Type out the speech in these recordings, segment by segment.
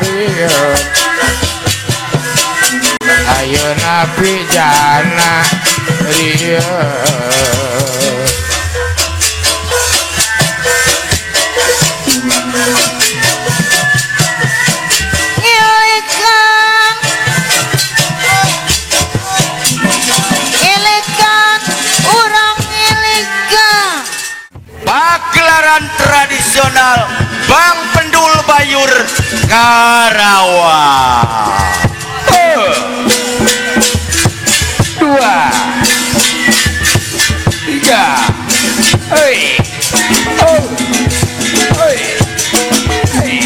Rieun ayeuna pijana rieun. Pagelaran tradisional Bang Pendul Bayur Karawang. 2, 3, hei, oh, hei, hei.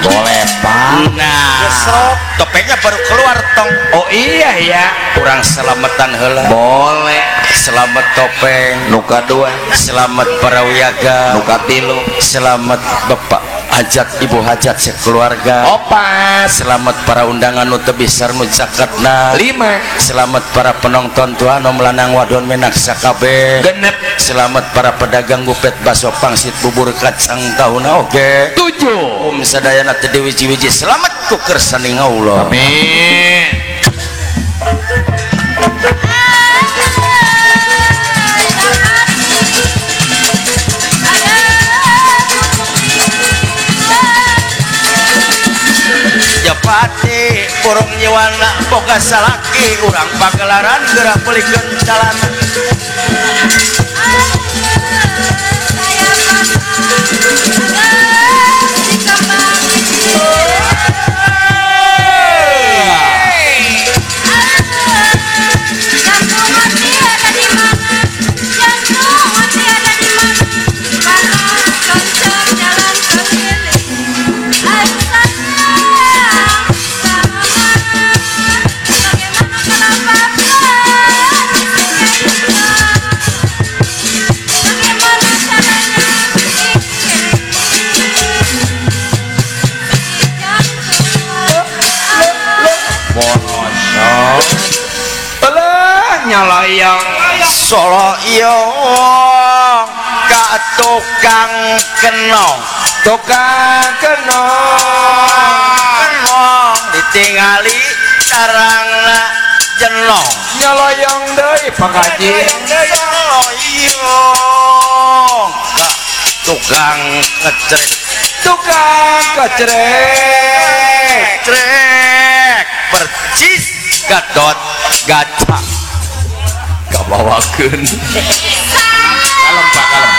Boleh Pak. Nah, besok topengnya baru keluar tong. Oh iya ya, kurang selamatan heula. Boleh. Selamat topeng nuka 2, selamat para wiyaga nuka 3, selamat bapak hajat ibu hajat sekeluarga 4, selamat para undangan nu teu besar nu caketna 5, selamat para penonton tua nu melanang wadon menak sakabeh 6, selamat para pedagang gupet baso pangsit bubur kacang tahuna oge 7, um sadayana teu diwiji-wiji selamat ku kersaning Allah. Amin. Japati burung nyiwana boga salaki urang pagelaran geura peulikeun calana. Nyalayang soloyong ka tukang kenong, tukang kenong, kenong ditingali tarangna jenong. Nyalayang deui Pak Haji. Nyaloyong ka tukang kecrek, tukang kecrek, trek percis Gatot Kaca. Kabawakeun. Kalem Pak, kalem.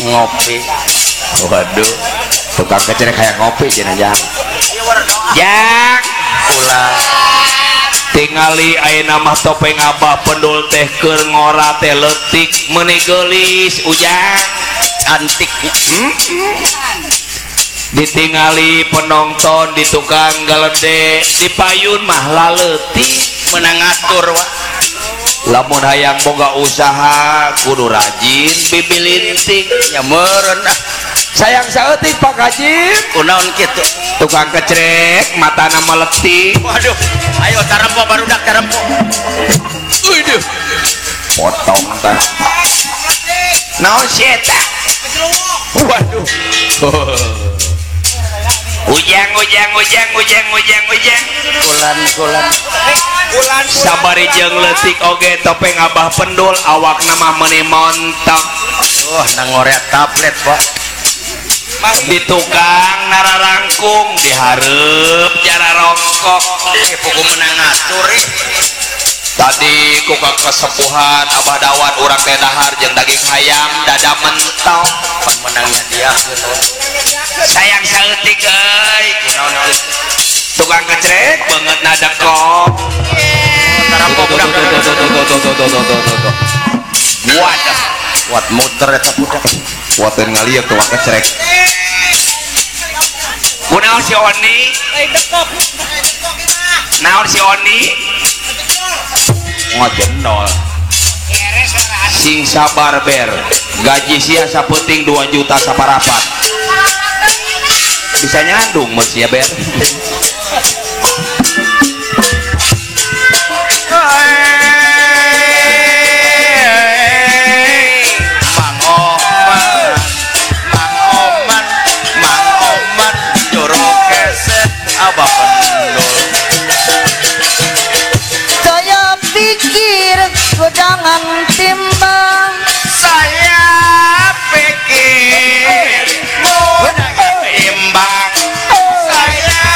Ngopi. Waduh, tukang kecrek kayak ngopi cenah jang. Jang, ulah. Tingali ayeuna mah topeng Abah Pendul teh keur ngora teh leutik meuni geulis ujang cantik. Ditingali penonton di tukang galede di payun mah laleutik menang ngatur wa. Lamun hayang boga usaha kudu rajin bibilintik ya meureun ah. Sayang saeutik Pak Haji. Kunaon kitu? Tukang kecrek matana meletik. Waduh, ayo tarempo barudak tarempo. Waduh. Potong tah. Naon si eta? Waduh. Ujang ujang ujang ujang ujang ujang. Kulan kulan. Kulan sabari jeung leutik oge topeng Abah Pendul awakna mah meuni montok. Wah, nang ngoreat tablet, Pak. Di tukang nararangkung dihareup jara rongkok. Pugu menang ngatur ih. Tadi ku kesepuhan Abah Dawan urang teh dahar jeung daging hayam dada mentok. Pan menangnya dia. Sayang saeutik euy. Tukang kecrek banget nada kok. Wadah, wat muter eta budak. Waten ngalieu tukang kecrek. Kunaon si Oni? Naon si Oni? Ngojenol. Sing sabar ber. Gaji sia sapenting 2 juta saparapat. Bisa nyandung mesti ya ber. Mang Oman, Mang Oman, Mang Oman, juru keset Abah Pendul. Saya pikir godangan timbang. Saya pikir godangan timbang. Saya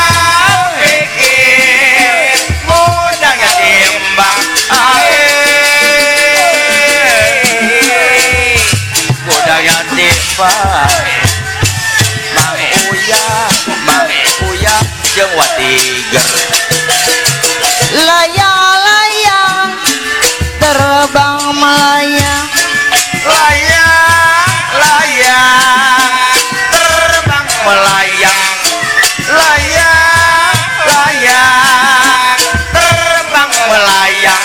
pikir godangan timbang. Godangan timbang. Mang Uya, Mang Uya jeung Watiger. Layang-layang terbang melayang. Layang-layang terbang melayang. Layang-layang terbang melayang.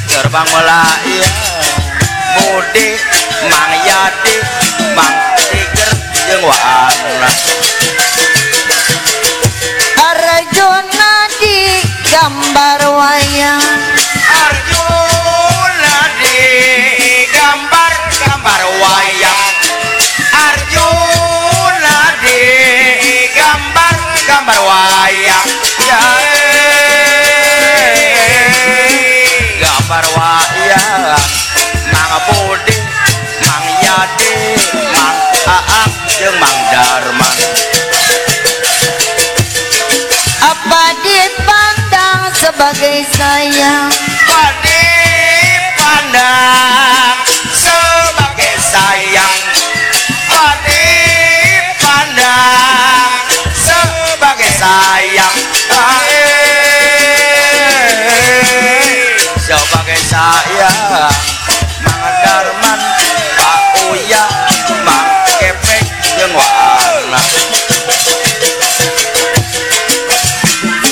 Terbang melayang. Budi, Mang Yadi, Mang Tiger jeung Waana. Arjuna di gambar wayang. Arjuna di gambar-gambar wayang. Arjuna di gambar-gambar wayang. Ya, gambar wayang. Mang Budi, Mang Yadi, Mang Aang jeung Mang Darman. Apa dipandang sebagai sayang? Apa dipandang sebagai sayang? Apa dipandang sebagai sayang? Sebagai sayang. Mang Darman, Pak Uya, Mang Kepek jeung Waana.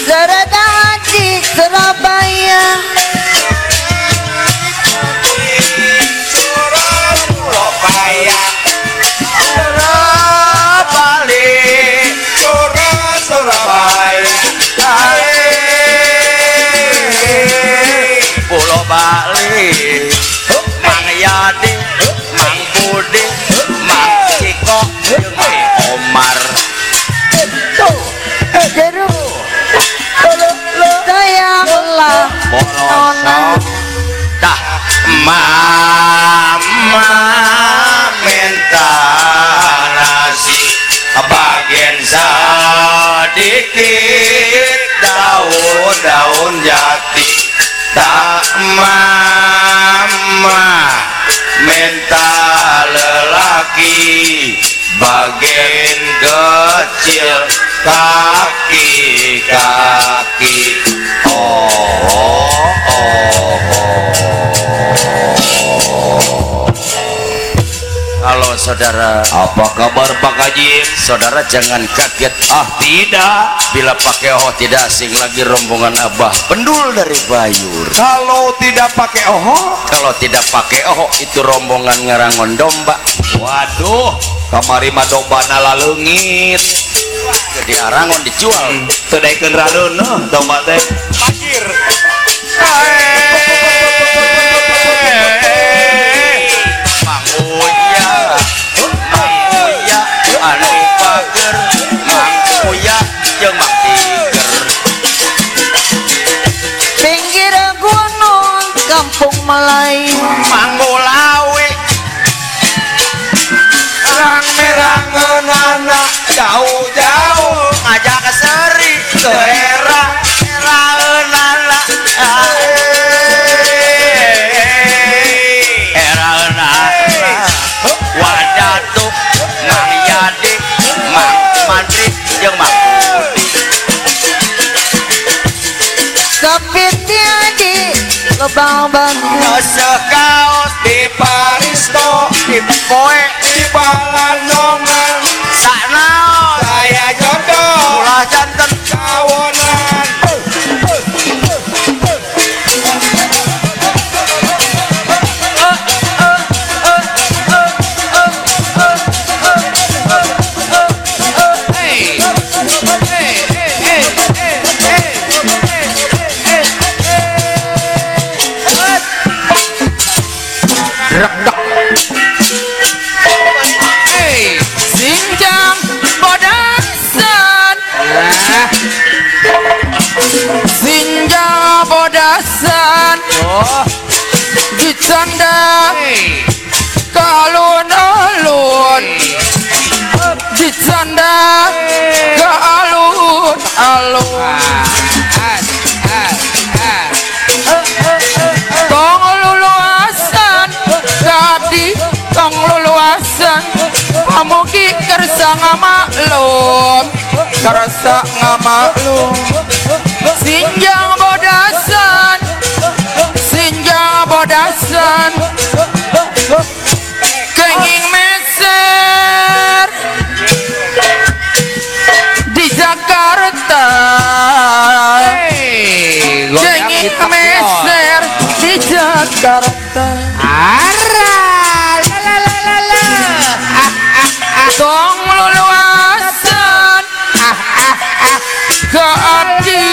Serada di Surabaya. Surabaya, Surabali, Surabaya, Pulau Bali. Mang Yadi, Mang Budi, Mang Ciko, jeung Mang Omar. Jeru sayanglah nona. Dah, mama minta nasi bagian sedikit daun-daun jati. Tak mama minta lelaki bagian kecil kaki-kaki. Oh, oh, oh, oh. Halo saudara, apa kabar Pak Haji? Saudara jangan kaget. Ah tidak, bila pakai oh tidak asing lagi rombongan Abah Pendul dari Bayur. Kalau tidak pakai oho, kalau tidak pakai oho itu rombongan ngarangon domba. Waduh, kamari mah dombana laleungit. Jadi arangon dijual. Teu daekeun rareuneuh domba teh. Pakir. Mang Uya, Mang Uya, anu pager, Mang Uya jeung Mang Tiger. Pinggir gunung kampung Melayu. Mang Mulawi, rang merang nana jauh-jauh ngajak seri daerah era nana era nana. Wadatu Mang Yadi, Mang Mandri jeung Mang Budi. Kapitnya di lubang bambu. Sekaos di Paristo, di poe di Balandongan, saknaon saya jodoh ulah janten kawonan. bodasan dicanda ka alun-alun dicanda ka alun-alun tong luluasan abdi tong luluasan pamugi kersa ngamaklum kersa ngamaklum sinjang bodasan sinjang bodasan kenging meser di Jakarta kenging meser di Jakarta Ara la la la la la tong luluasan ke abdi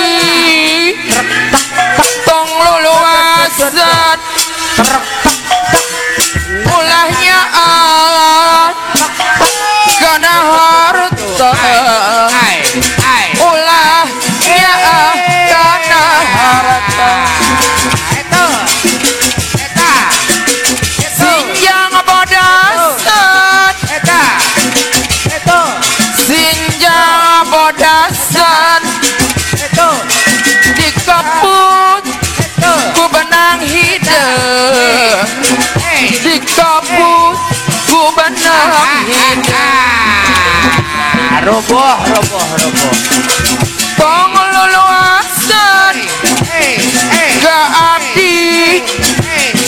tong luluasan ulahnya Allah karena harta ulahnya karena harta sinjang bodasan sinjang bodasan dikebut ku benang hideung dikebut ku benang hideung roboh roboh roboh tong luluasan ke abdi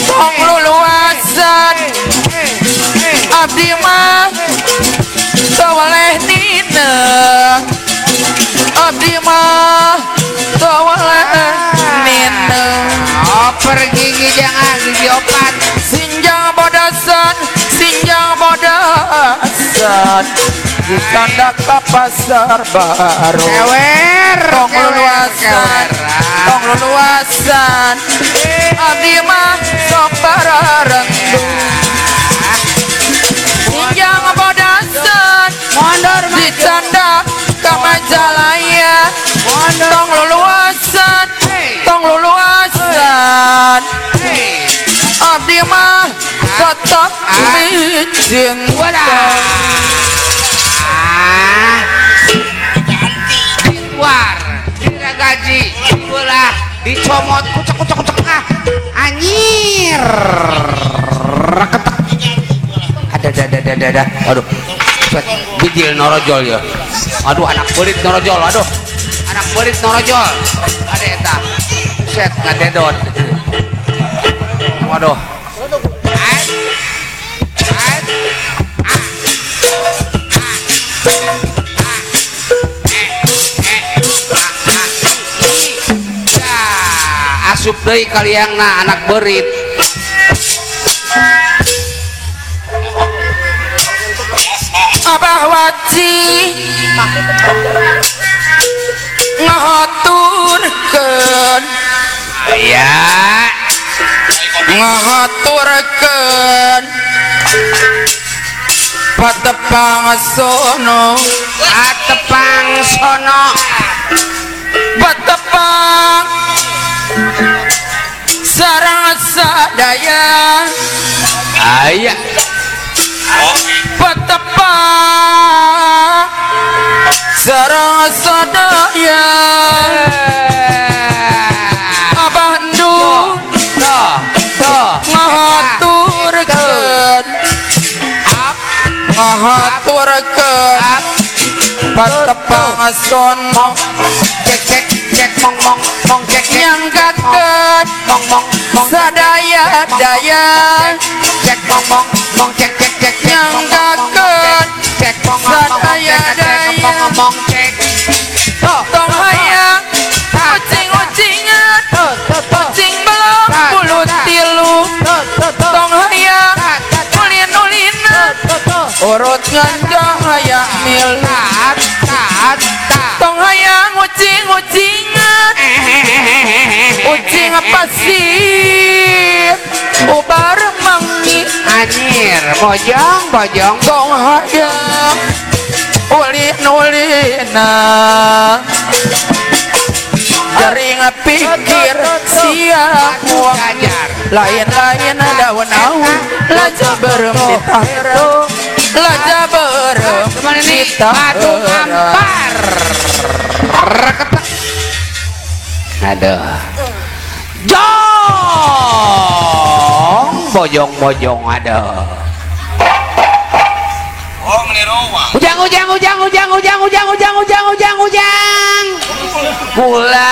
tong luluasan abdi mah tawaleh nina abdi mah tawaleh nina oper gigi jangan gigi opat sinjang bodasan sinjang bodasan dicanda ke pasar baru kewer tong luluasan tong luluasan abdi mah sok bararendung sinjang bodasan dicanda ke Majalaya tong luluasan tong luluasan abdi mah tetap mencinta dituar diragaji dibelah dicomot kucek kucek kucek ah anjir ketek ada ada ada ada aduh bijil norojol ya aduh anak berit norojol aduh anak berit norojol ada eta set ngadedot waduh asup deui kaliangna anak berit Abah Waci ngahaturkeun aya ngahaturkeun patepang sono patepang sono patepang sarang sadaya aya patepang sarang sadaya Abah Ndu ngahaturkeun ngahaturkeun patepang sono cek cek cek mong mong mong cek nyanggakeun mong mong mong sadaya daya cek mong mong mong cek cek cek nyanggakeun cek mong sadaya daya mong cek tong hayang ucing-ucingan ucing belum bulu tilu tong hayang ulin-ulinan urut nganjang hayang milu tong hayang ucing-ucingan ucing pasir ubar mangi anjir bojong bojong tong hayang ulin-ulinan Jering pikir siang lain-lain daun au laja berem di tahero laja berem di batu ampar. Aduh. Jong bojong-bojong aduh. Ujang ujang ujang ujang ujang ujang ujang ujang ujang ujang. Gula.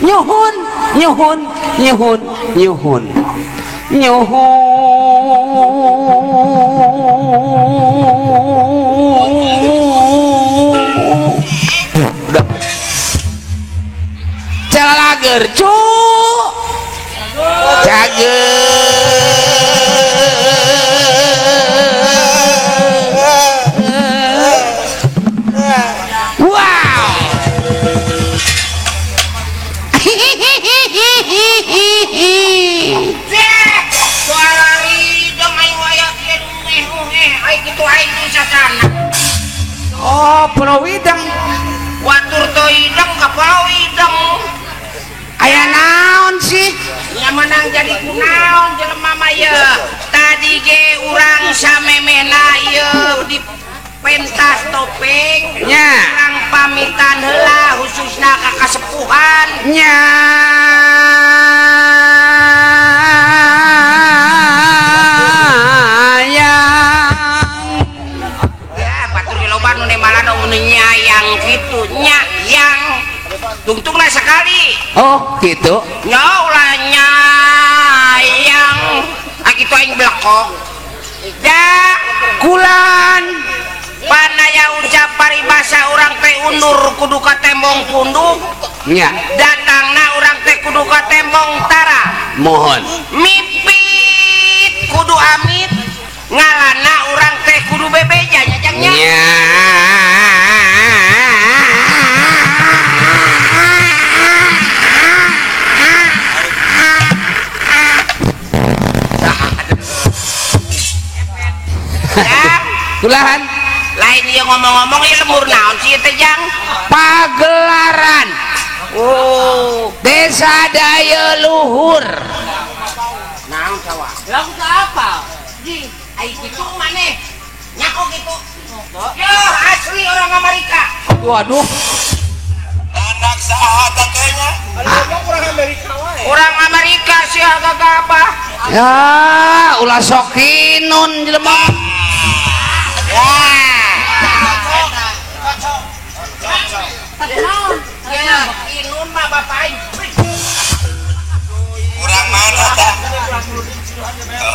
Nyuhun, nyuhun, nyuhun, nyuhun, nyuhun. Udah. Calalager, cu. Cager. Wow. Oh, Pulau Widang. Watur teu hideng ka Pulau Widang. Aya naon sih? Nya menang jadi kunaon jelema mah ye. Tadi ge urang samemehna ieu di pentas topeng nya. Urang pamitan heula khususna ka kasepuhan. Nya. Nyayang gitu nyayang tungtunglah sekali. Oh gitu nya ulah nyayang ah gitu aing belekok da kulan panaya ucap paribasa urang teh undur kudu ka tembong punduk nya datangna urang teh kudu ka tembong tara mohon mipit kudu amit ngalana urang teh kudu bebeja nya jang nya. Kulahan lain ieu ngomong-ngomong ieu lembur naon sih teh jang pagelaran. Oh, Desa Daya Luhur. Naon sawa? Lah ku apa? Jing, ai kitu maneh. Nyako kitu. Yo, asli orang Amerika. Waduh. Anak saha tatenya? Orang Amerika wae. Orang Amerika sia gagah apa? Ya, ulah sokinun jelema. Urang mana tah?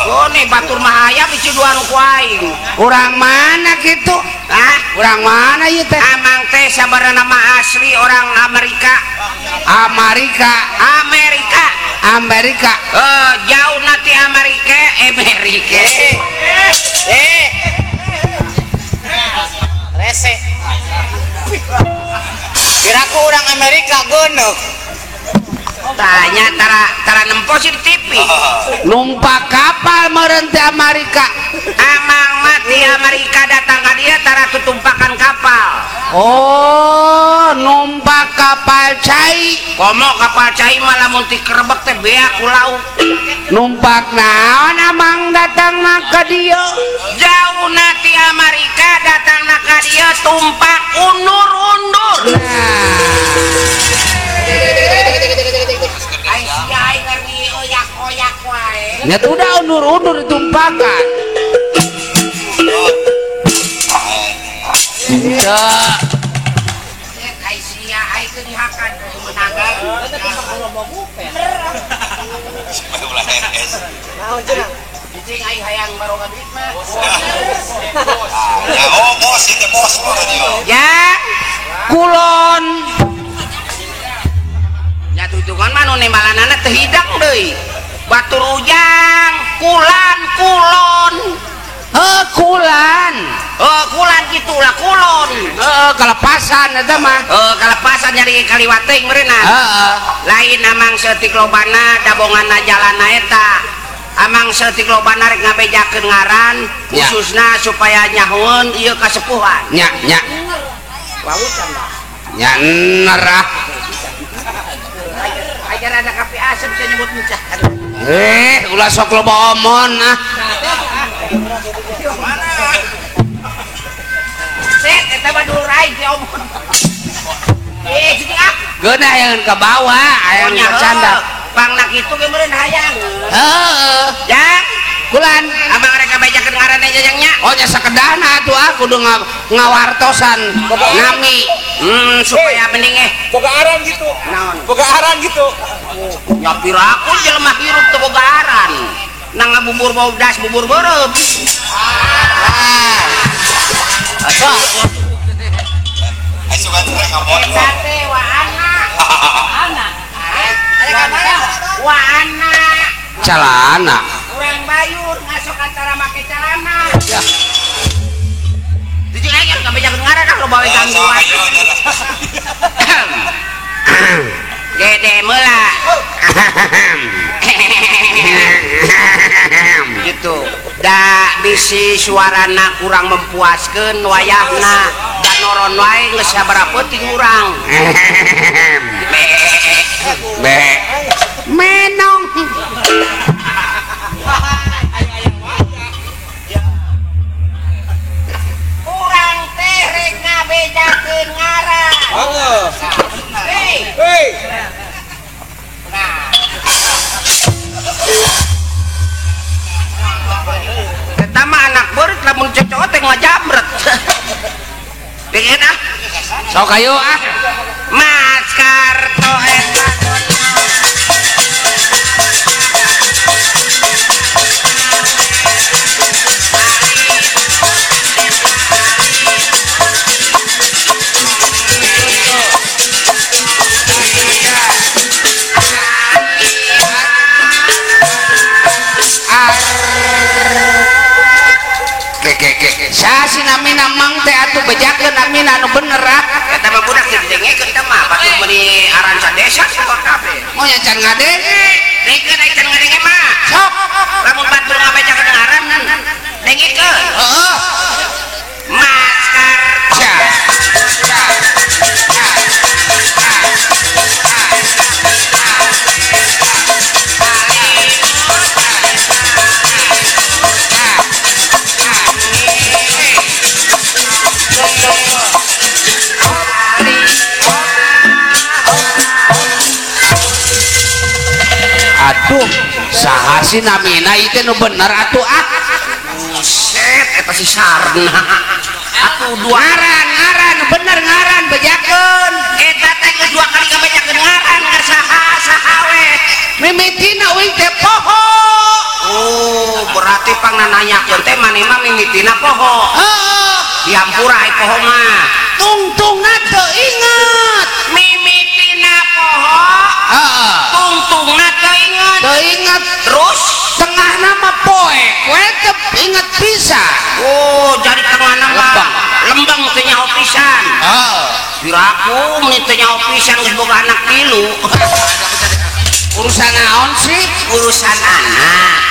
Oh nih batur mah hayam dicuduan ku aing. Urang mana kitu? Hah? Urang mana ieu teh? Amang teh sabarana mah asli orang Amerika. Amerika. Amerika. Amerika. Jauh nanti Amerika, Amerika. Rese. Kiraku orang Amerika geuneuh. Tanya tara nempo sih di TV. Numpak kapal meureun teh Amerika. Amang mah di Amerika datang ka dieu tara tutumpakan kapal. Oh, numpak kapal cai. Komo kapal cai mah lamun ti kerebek teh beak ku laut. Numpak naon amang datangna ka dieu? Jauh na ti Amerika datangna ka dieu tumpak undur-undur. Nah. Ya udah undur-undur ditumpakan. Ya. Ya, kulon. Ya tutungan mah nu nembalanana teu hidang deui. Batur ujang, kulan, kulon. Heuh, kulan. Oh, kulan kitu lah kulon. Heeh, kalepasan eta mah. Heeh, kalepasan nyari kaliwat teuing meureunna. Heeh. Lain amang seutik lobana dabonganna jalana eta. Amang seutik lobana rek ngabejakeun ngaran khususna supaya nyahoeun ieu kasepuhan. Nya, nya. Wawutan lah. Nya nerah. Ajar ada kafe asem saya nyebut micah. Ulah sok loba omon ah. Set eta mah dulur aing di omon. Jadi ah. Geunah hayang ka bawah, hayang bercanda. Pangna kitu ge meureun hayang. Heeh. Jang, kulan abang rek ngabejakeun ngaran jajangnya. Oh nya sakedahna atuh ah kudu ngawartosan nami. Supaya mending boga aran gitu. Naon? Boga aran gitu. Nya piraku jelema hirup teu boga aran. Nang ngabubur bau das bubur beureum. Ah. Asukan rek ngabot. Eta teh wa anak. Anak. Wa anak. Calana. Urang bayur ngasok antara make calana. Ya. Dijing aing ngabejakeun ngaran ah loba we gangguan. Gede meula. Gitu. Da bisi suarana kurang mempuaskeun wayahna. Da noron wae geus sabaraha peuting urang. Be. Menong. Urang teh rek ngabejakeun ngaran. Heeh. Hei. Hei. Nah. Eta mah anak beureut lamun cocok teh ngajamret. Pengen ah. Sok ayo ah. Mas Karto eta Sa si namina mang teh atuh bejakeun namina anu bener ah. Eta mah budak teh didengekeun eta mah batur meuni aran sadesa sator kabeh. Oh nya can ngadenge. Dengekeun aya can ngadenge mah. Sok. Lamun batur ngabejakeun ngaran dengekeun. Heeh. Mas Karto. Ja. Ja. Ja. Aduh, saha sih namina itu nu bener atuh ah. Buset, eta si Sarna. Atuh dua ngaran, ngaran bener ngaran bejakeun. Eta teh geus dua kali ngabejakeun ngaran ngar saha saha we. Mimitina uing teh poho. Oh, berarti pangnanyakeun teh maneh mah mimitina poho. Heeh. Dihampura ai poho mah. Tungtungna teu inget. Mimitina poho. Heeh. Tungtungna teu inget. Teu inget. Terus tengahna mah poek we teu inget pisan. Oh, jadi tengahna mah lembang teu nyaho pisan. Heeh. Piraku mun teu nyaho pisan geus boga anak tilu. Urusan naon sih? Urusan anak.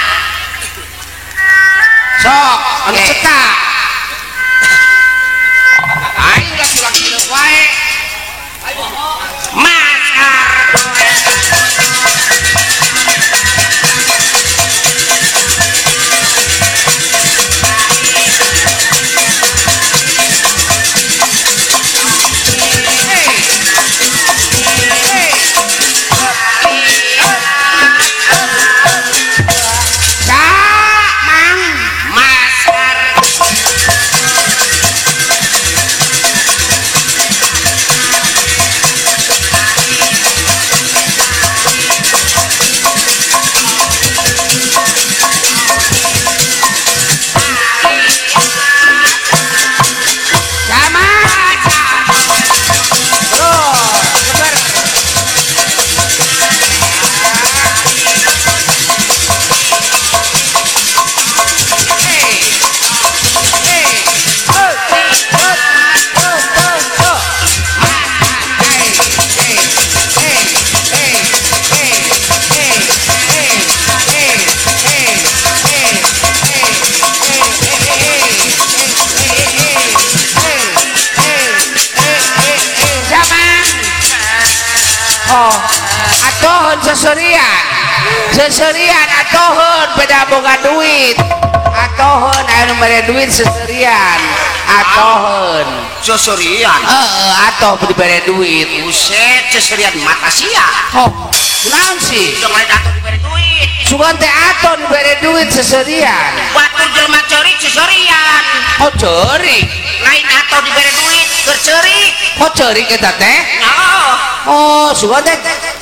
Sok, anu cekak. Ayo ulah curang hidup wae. Mas Karto. Sa, Mang. Mas Karto. Seserian atoheun beda boga duit. Atoheun anu mere duit seserian. Atoheun. Seserian. Heeh, atoh dibere duit. Buset, seserian mata sia. Oh, naon sih? Dong lain atoh dibere duit. Sugan teh atoh dibere duit seserian. Batur jelema ceurik seserian. Oh, ceurik. Lain atoh dibere duit, keur ceurik. Oh, ceurik eta teh? Heeh. Oh, sugan teh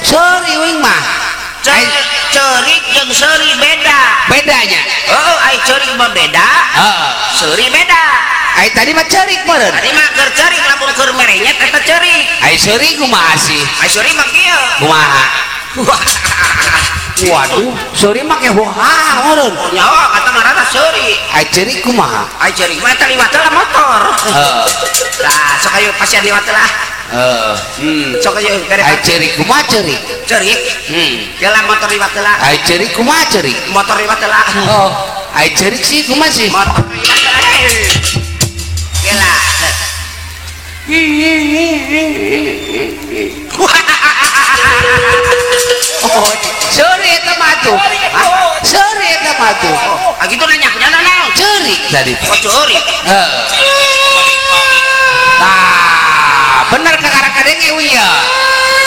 seuri uing mah. Ceurik jeung seuri beda. Bedanya? Heeh, ai ceurik mah beda. Heeh. Seuri beda. Ai tadi mah ceurik meureun. Tadi mah keur ceurik lamun keur merenyet eta ceurik. Ai seuri kumaha sih? Ai seuri mah kieu. Kumaha? Waduh, seuri mah ke wah meureun. Nyawa kata ngaranna seuri. Ai ceurik kumaha? Ai ceurik mah eta liwat heula motor. Heeh. Tah, sok ayo pasian liwat heula. Heeh. Sok ayo ai ceurik kumaha ceurik? Ceurik? Geula motor liwat heula. Ai ceurik kumaha ceurik? Motor liwat heula. Oh, ai ceurik sih kumaha sih? Motor liwat heula. Gela. Oh, seuri eta mah tuh. Seuri eta mah tuh. Ah gitu nanya kunaon naon? Ceurik tadi. Oh, ceurik. Heeh. Tah, bener kakara kadenge ieu.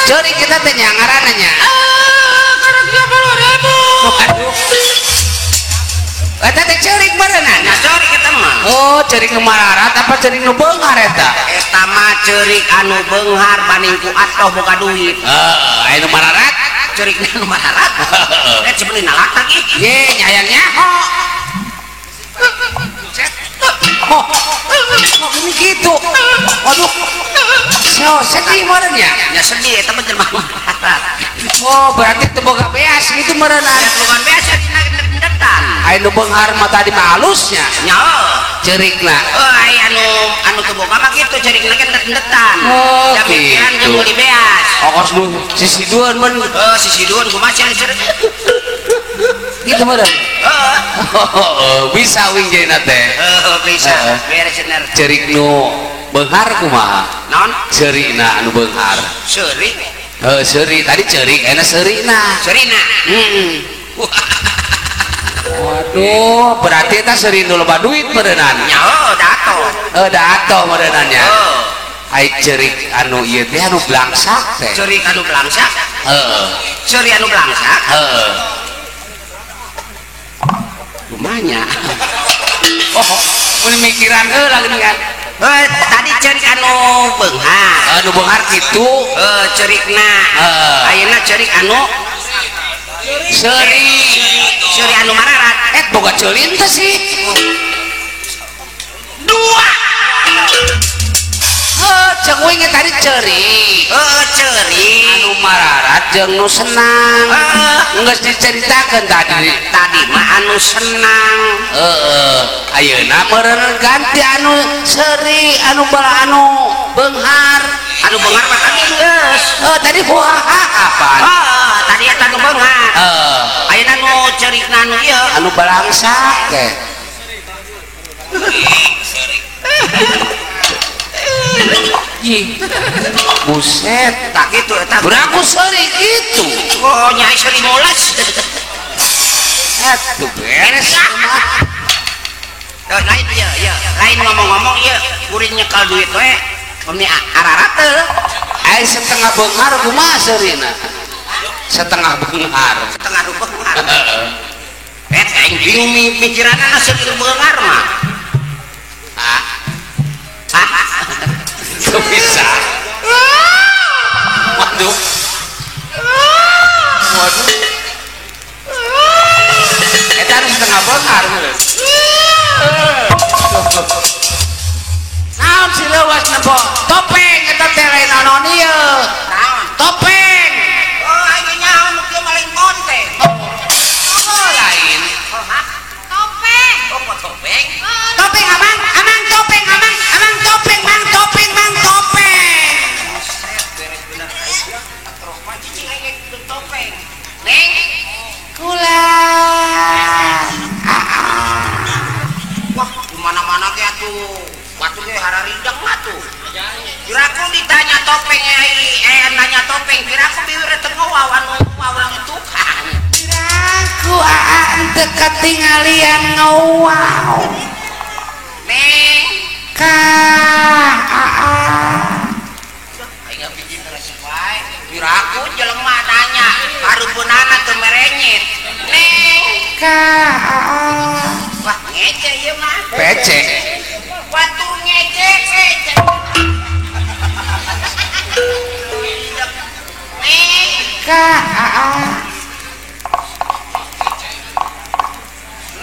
Ceurik kita teh nya ngaranna nya. Ah, karek 30.000. Waduh. Eta teh ceurik beureunan. Nya ceurik eta mah. Oh, ceurik nu mararat apa ceurik nu beunghar eta? Eta mah ceurik anu beunghar banding ku atoh boga duit. Heeh, aya nu mararat, ceurik nu mararat. Eh sebenarnya nalakak ih. Ye, hayang nyaho. Oh, kok ini gitu? Waduh. So, sedih meureun nya? Nya sedih eta mah jelema mararat. Oh, berarti teu boga beas gitu meureun. Aya boga beas dina gendetan. Aya nu beunghar mah tadi mah halusnya. Nya. Ceurikna. Oh, ai anu teu boga mah kitu ceurikna ge gendetan. Oh, da mikiran gitu. Jeung meuli beas. Okos nu sisidueun mun. Heuh, sisidueun kumaha sia ceurik. Gitu meureun. Heeh. Bisa uing jadina teh. Heuh, bisa. Beres bener. Ceurik nu beunghar kumaha? Naon? Ceurikna anu beunghar. Ceurik. Heuh, seuri tadi ceurik ayeuna seurina. Seurina. Heeh. Waduh, berarti eta seuri nu loba duit meureunnan. Nya heuh, da atoh. Heuh, da atoh meureunnan nya. Heuh. Ai ceurik anu ieu teh anu blangsak teh. Ceurik anu blangsak? Heeh. Seuri anu blangsak? Heeh. Kumanya? Oh, mun mikiran heula geuningan. Tadi ceurik anu beunghar. Anu beunghar kitu. Heuh, ceurikna. Heeh. Ayeuna ceurik anu seuri. Seuri anu mararat. Eh, boga ceulin teh sih. Dua. Heuh, jeung uing tadi ceurik. Heuh, ceurik. Anu mararat jeung nu senang. Heuh, geus diceritakeun tadi. Tadi mah anu senang. Heeh, ayeuna meureun ganti anu seuri, anu bala anu beunghar. Anu beunghar mah tadi geus. Heuh, tadi wah apaan? Heuh, tadi eta anu beunghar. Heeh. Ayeuna nu ceurikna anu ieu. Anu balangsak teh. Ih, buset, tak gitu eta. Berangku seuri gitu. Oh, nyai seuri mules. Atuh beres mah. Lain ieu, ieu. Lain ngomong-ngomong ieu, kuring nyekel duit we. Meni ararate. Ai setengah beunghar kumaha seurina? Setengah beunghar. Setengah beunghar. Eh, aing bingung mikiranna seuri beunghar mah. Ah. Ah. Itu bisa. Waduh. Waduh. Eta anu setengah beunghar meureun. Naon si leuwas nempo? Topeng eta teh lain naon ieu. Naon? Topeng. Oh, aing nyaho nu kieu maling konten. Oh, lain. Oh, hah? Topeng. Oh, kok topeng? Topeng amang, amang topeng amang, amang topeng, mang topeng, mang topeng. Buset, beres bener aing. Terus mah cicing aing topeng. Neng, kula. Wah, di mana-mana ge atuh. Batu ge hararindang atuh. Piraku ditanya topeng nanya topeng, piraku biwir teu ngawawan wawan tukang. Piraku. Ku aa henteu katinggalian ngawau. Neng ka aa. Aing bikin resep wae. Piraku jelema nanya, karupunana teu merenyit. Neng ka aa. Wah, ngece ieu mah. Pece. Batur ngece pece. Neng ka aa.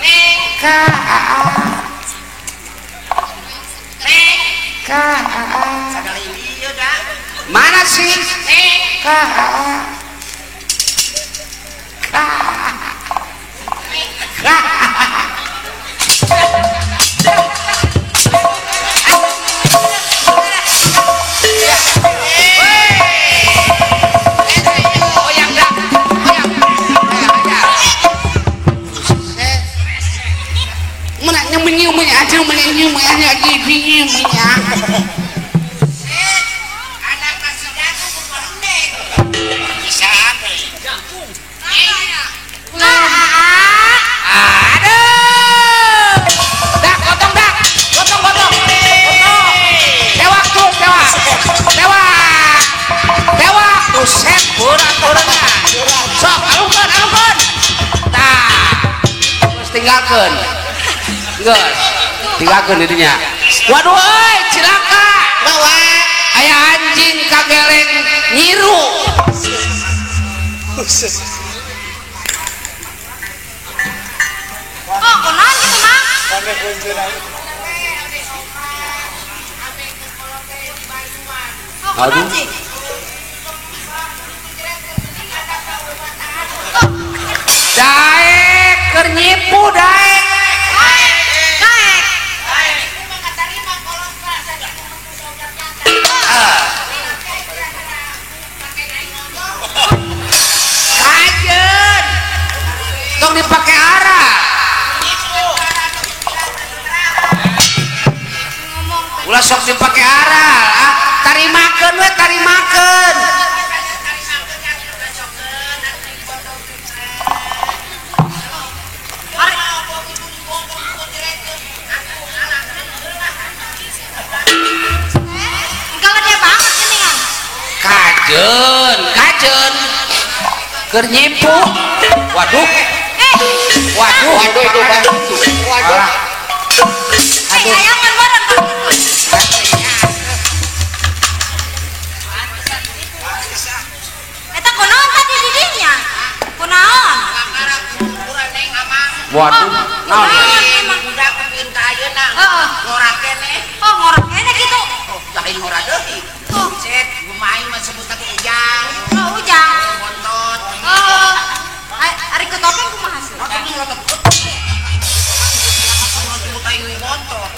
Neng ka aa. Neng ka aa. Sagala ieu da. Mana sih? Neng ka aa. Ka. Ka. Tinggalkan, geus, tinggalkan dirinya. Waduh, euy, cilaka. Bawa. Aya anjing kageleng nyiru. Oh, kunaon kitu, Mang? Oh, kunaon sih? Daek keur nyipu daek. Daek. Kajeun. Tong dipake arah. Ulah sok dipake arah, ah. Tarimakeun we, tarimakeun. Kajeun, kajeun. Keur nyipu. Waduh. Waduh, waduh itu Bang. Waduh. Eh, ayangan bareng Bang. Eta kunaon tadi di dinya? Kunaon? Waduh, naon? Budak pikeun ka ayeuna. Ngora keneh. Oh, ngora keneh kitu. Oh, lain ngora deui. Buset, kumaha mah sebut teh ujang. Oh, ujang. Bontot. Oh. Ari ku topeng kumaha sih? Topeng lotok. Sebut aing bontot.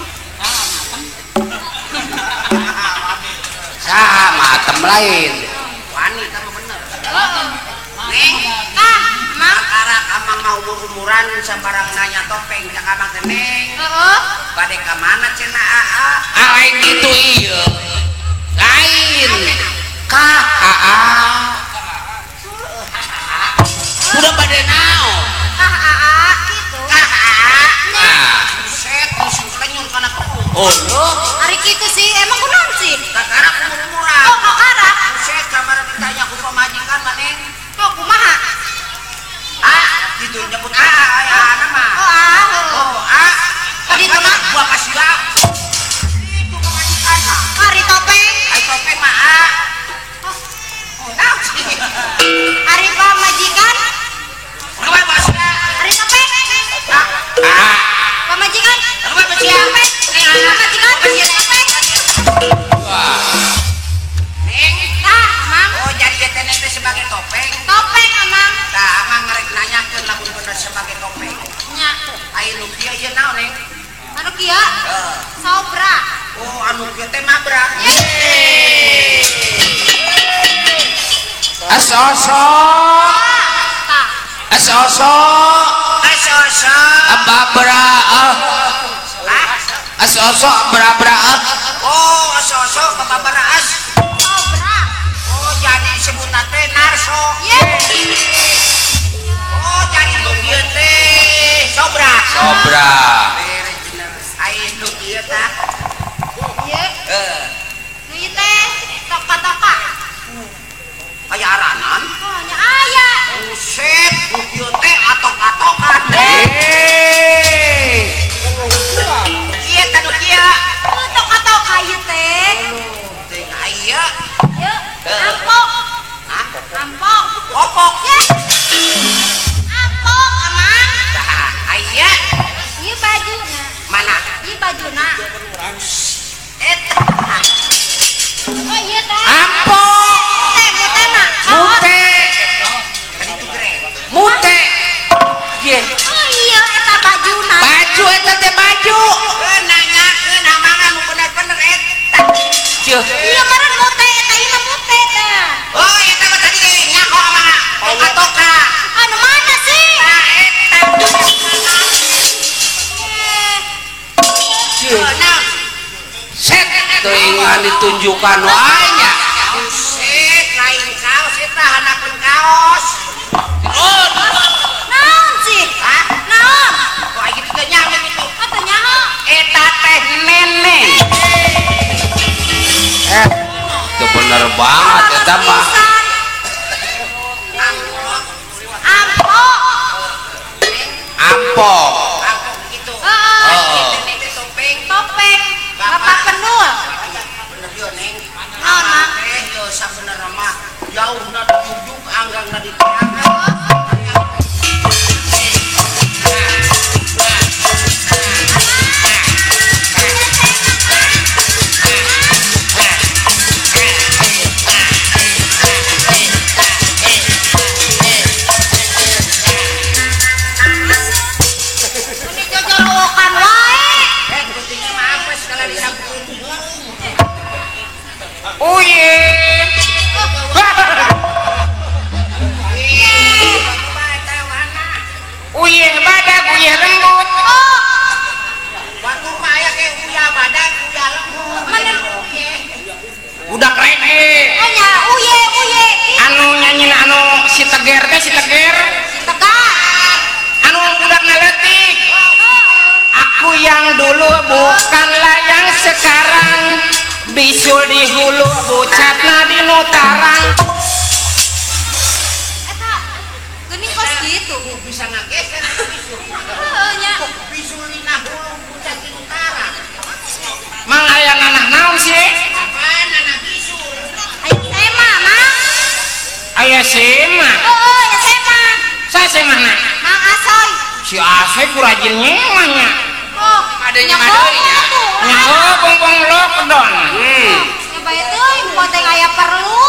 Sama tem lain. Wani kamu bener. Neng, ah, emang karak amang mau umur-umuran sambarang nanya topeng cak amang teh neng. Heeh. Bade ka mana cenah aa? Ah, lain kitu ieu. Lain. Ka aa. Udah bade naon? Ka aa kitu. Ka aa. Buset, musuh lenyun kana kuku. Oh, ari kitu sih, emang kunaon sih? Kakarak umur-umuran. Oh, kakarak. Buset, kamar ditanya ku pamajikan maneng. Oh, kumaha? Ah, gitu nyebut aa aya nama. Oh, aa. Oh, aa. Tadi itu mah gua kasih ga. Itu pamajikan. Ari topeng. Ari topeng mah aa. Oh, naon sih? Ari pamajikan. Kumaha bahasa? Ari topeng. Aa. Pamajikan. Kumaha bahasa? Topeng. Pamajikan. Topeng. Wah. Neng, tah, Mang. Oh, jadi teh teh sebagai topeng. Topeng, Amang. Tah, Amang ngerek nanyakeun lamun bener sebagai topeng. Nya. Aya nu kieu ieu naon, Neng? Anu kieu? Heeh. Sobra. Oh, anu kieu teh mabra. Asoso. Tah. Asoso. Asoso. Ababra. Asoso abrabra. Oh, asoso bababra as. Sobra. Oh, jadi sebutan teh narso. Ye. Oh, jadi nu ieu teh sobra. Sobra. Ai nu ieu tah. Ieu. Heeh. Nu ieu teh toka-toka. Aya aranan? Oh, nya aya. Buset, nu ieu teh atok-atokan. Eh. Ieu teh nu kieu. Toka-toka ieu teh. Teh aya. Ieu ampok. Hah? Ampok. Popok. Ampok, amang. Tah, aya. Ieu bajuna. Mana? Ieu bajuna. Eta. Oh, ieu teh. Ampok. Teh mute mah. Mute. Mute. Ye. Oh iya eta bajuna. Baju eta teh baju. Nanyakeun amangan nu bener-bener eta. Cieu. Iya meureun mute eta ieu mah mute tah. Oh, eta mah tadi ge nyaho amangan. Toka-toka. Anu mana sih? Tah eta. Cieu. Set teuingan ditunjukkan wae nya. Buset, lain kaos eta handapeun kaos. Naon sih? Hah? Naon? Kok aya kitu teh nyaho kitu? Oh, teu nyaho. Eta teh neneng. Itu bener banget eta mah. Ampok. Ampok. Ampok gitu. Heeh. Neneng teh topeng. Topeng. Bapak penul. Bener ieu neng. Naon, Mang? Teh ieu sabenerna mah jauhna dijujug anggangna diteangan. Ini jojorowokan wae. Eh, pentingnya mah apes kalau disampeun burung. Uye. Uyeh badak, uyeh lembut. Oh, Batur mah aya ge uyah badak, uyah lembut. Mana? Budak rene. nya uye uye. Anu nyanyin anu si Teger teh si Teger. Si Tegar. Anu budak leutik. Aku yang dulu bukanlah yang sekarang. Bisul di hulu, bucatna di nutarang. Eta geuning kos kitu. Bisa ngageser bisul. Heeh nya. Bisul dina hulu bucat di utara. Mang aya nanah naon sih? Apaan anak bisul? Aya sema, Mang. Aya sema. Heeh, aya sema. Saya semana? Mang Asoy. Si Asoy ku rajin nyemahnya. Oh, Adanya mah deui nya. Nyaho pongpong lockdown. Nya bae teuing poteng aya perlu.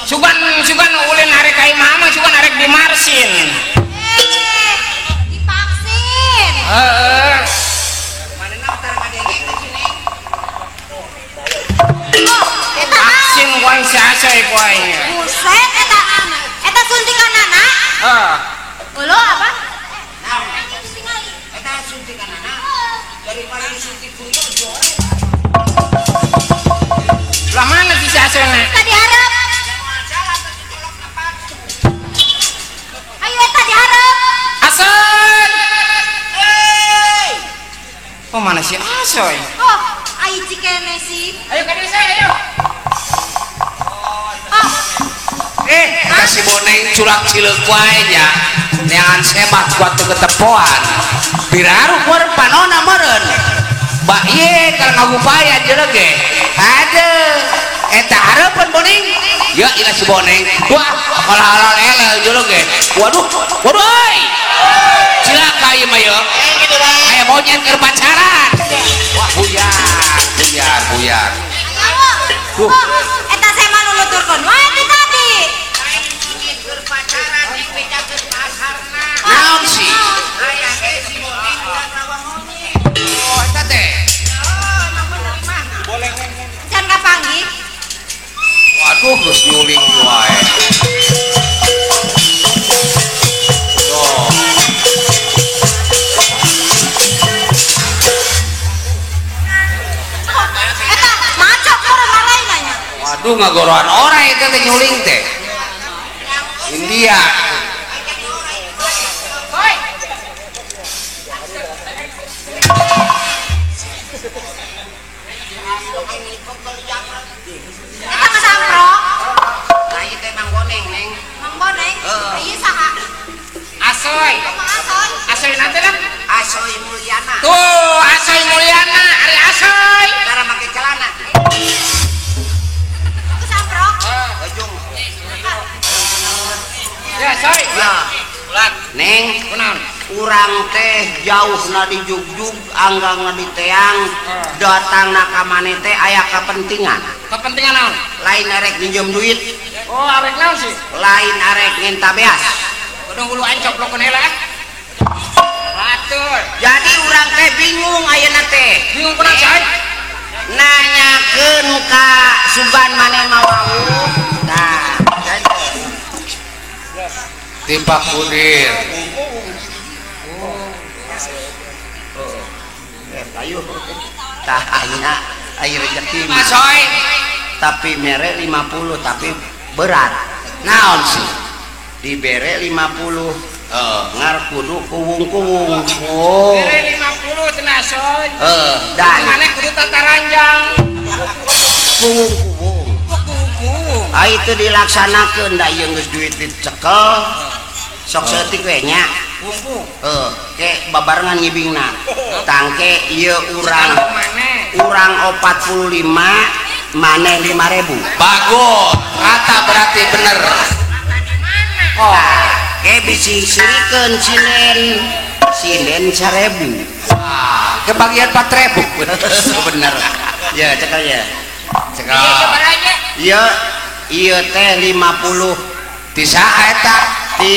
Sugan sugan ulin arek ka imah mah sugan arek dimarsin. Eh, divaksin. Heeh. Manehna tara ngadenge teh si Neng. Oh, eta Vaksin ku aing si Asoy ku aing. Buset eta. Eta suntikanana. Heeh. Ulo apa? Naon? Tingali. Eta suntikanana. Daripada disuntik kuyo joret. Lah mana si Asoy na? Tadi harap. Salah teh dicolok na palsu. Ayo eta diharap. Asoy. Hei! Oh mana si Asoy? Oh, ai cikene sih. Ayo ka desa ayo. Oh, Eta si boneng culak cileuk wae nya. Neangan semah kuat teu ketepoan. Biraru meureun panona meureun. Ba ieu kalau ngagupayan jelek ge. Aduh, eta hareupeun boneng. Ya ilah si boneng. Wah, halal elel jelek ge. Waduh, waduh euy. Cilaka ieu mah yeuh. Aya monyet keur pacaran. Wah, buyar, buyar, buyar. ayo. Oh, eta sema nu nuturkeun wae ti tadi. Lain monyet keur pacaran neng bejakeun pasarna. Naon sih? Aya ge si boneng ulah rawa monyet. Oh, eta teh. Oh, emang bener imahna. Can kapanggih. Waduh, geus nyuling wae. Oh. Eta macok meureun maraina nya. Waduh, ngagoroan orai eta teh nyuling teh. India. Urang teh jauhna di Jugjug, anggangna di Teang, datangna ka maneh teh aya kapentingan. Kepentingan naon? Lain arek minjem duit. Oh, arek naon sih? Lain arek minta beas. Godong hulu aing coplokeun heula ah. Batur. Jadi urang teh bingung ayeuna teh. Bingung kunaon sih? Nanyakeun ka sugan maneh mah wawuh. Tah, timpak kudir. Ayo tah ayeuna aya rezeki mah. Tapi mere 50 tapi berat. Naon sih? Dibere 50. Heeh, ngar kudu kuwung-kuwung. Oh. Bere 50 cenah soy. Heeh, dan maneh kudu tataranjang. Kuwung-kuwung. Kuwung-kuwung. Ah itu dilaksanakeun da ieu geus duit dicekel. Sok saeutik we nya. Kuwung-kuwung. Heeh, ke babarengan ngibingna. Tangke ieu urang urang 45 maneh 5.000. Bagus, rata berarti bener. Oh, ke bisi sirikeun sinden. Sinden 1.000. Ah, kebagian 4.000. Bener. Ya, cekel ya. Cekel. Ieu ieu teh 50. Ti saha eta? Ti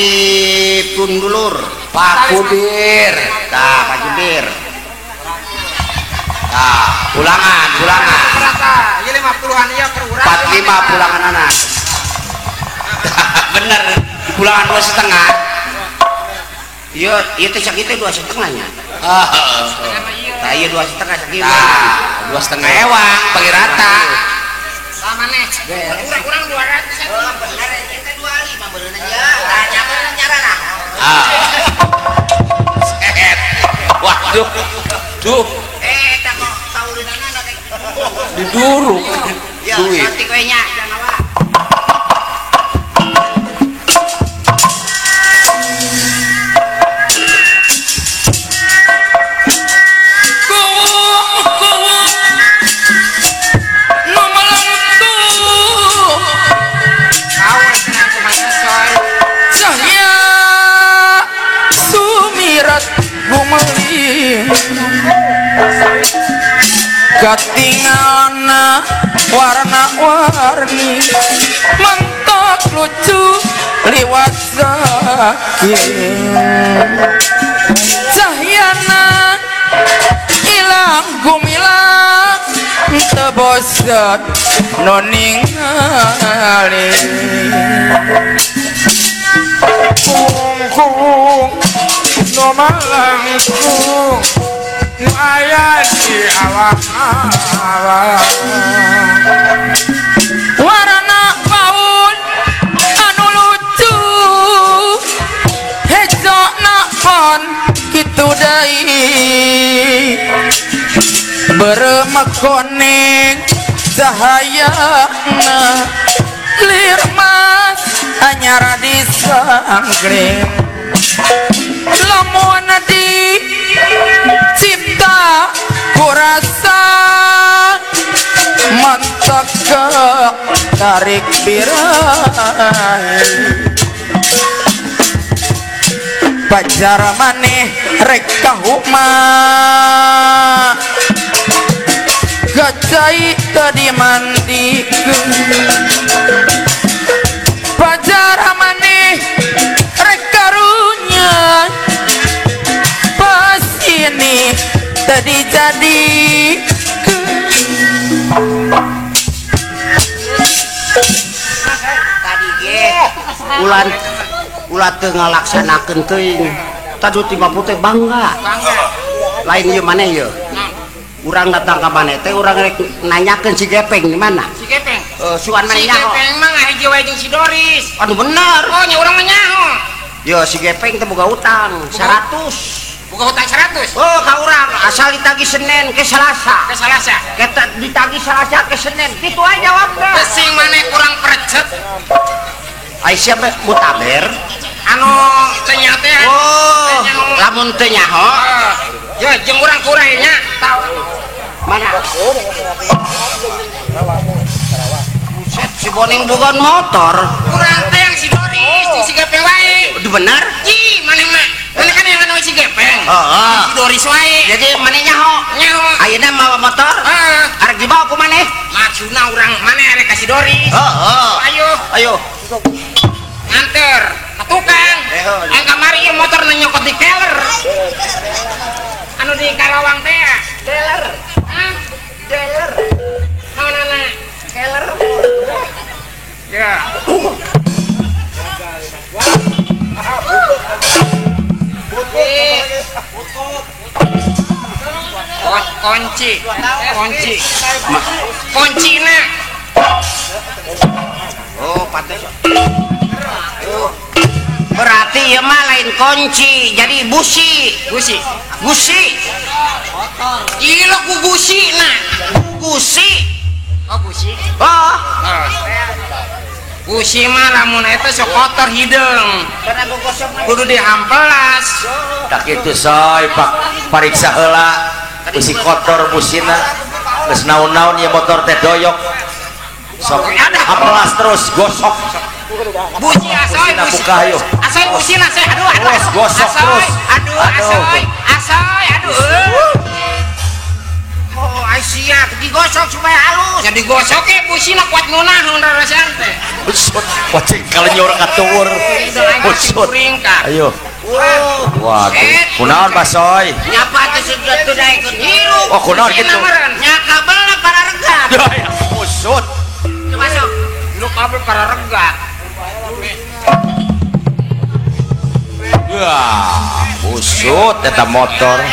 Pundulur. Pak Kudir. Tah, Pak Kudir. Tah, pulangan, pulangan. Rata, ieu 50-an ieu per urang. 45 pulangan anak. Bener, pulangan 2,5. Ieu ieu teh sakitu 2,5 nya. Heeh. Tah ieu 2,5 sakitu. Tah, 2,5 ewang bagi rata. Tah maneh. Urang-urang 200. Oh, bener ieu teh 25 beureunan ieu. Tah nyaman nyarana. Ah. Set. Waduh. Duh. Eta kok kaulinanana teh. Diduruk. Ya, saeutik we nya, jangan awak. Katinggalna warna-warni mentok lucu liwat saking cahyana ilang gumilang teu bosen nu ningali kungkung nu malangkung nu aya di awak-awak warna paun anu lucu hejona pon kitu deui beureum kuning cahayana lir mas anyar disangkring lamun di cipta kurasa mantak tarik birai pajar maneh rek kahuma gacai teu dimandikeun pajar maneh rek karunya pas ini tadi jadi tadi ge ulan ulah teu ngalaksanakeun teuing tadu 50 teh bangga lain ieu maneh ieu urang datang ka maneh teh urang rek nanyakeun si Gepeng di mana si Gepeng suan maneh nyaho si Gepeng mah ngahiji wae jeung si Doris aduh bener oh nya urang mah nyaho yo si Gepeng teh boga utang 100 buka hutang 100. Oh, ka urang asal ditagih Senin ke Selasa. Ke Selasa. Kita ditagih Selasa ke Senin. Kitu aja jawabna. Pesing maneh kurang percet. Ai siapa mutaber? Anu teu nyaho teh. Oh, lamun teu nyaho. Ya jeung urang kurang nya. Mana? Buset, si Boning boga motor. Kurang teh yang si Doris, si Gepeng wae. Udah bener? Ji, maneh mah. Maneh kan yang anu si Gepeng. Heeh. Si Doris wae. Jadi maneh nyaho? Nyaho. Ayeuna mawa motor? Heeh. Arek dibawa ku maneh? Maksudna urang maneh arek ka si Doris. Heeh. Ayo. Ayo. Nganter ka tukang. Aing kamari ieu motor nyokot di keler. Anu di Karawang teh ya? Dealer. Hah? Dealer. Naonana? Keler. Ya. Kunci, kunci, kunci nak. Oh, pantes. Berarti ya mah lain kunci, jadi busi, busi, busi. Iya ku busi nak, busi. Oh busi. Oh. Busi mah lamun eta sok kotor hideung. Kudu dihampelas. Tak kitu soy pak pariksa heula busi kotor busina. Geus naon-naon ieu motor teh doyok. Sok hampelas terus gosok. Busi asoy busi. Asoy busina asoy aduh aduh. Terus gosok terus. Aduh asoy asoy aduh. Oh Aisyah digosok supaya halus. Ya digosok ke busina kuat ngunah rarasaan teh. Busut wacing kalau orang katuur. Busut. Ayo. Waduh. Kunaon Basoy? Nyapa teh sudah teu daekeun hirup. Oh kunaon kitu? Nya kabelna pararegat. Busut. Coba sok. Lu kabel pararegat. Wah, busut eta motor.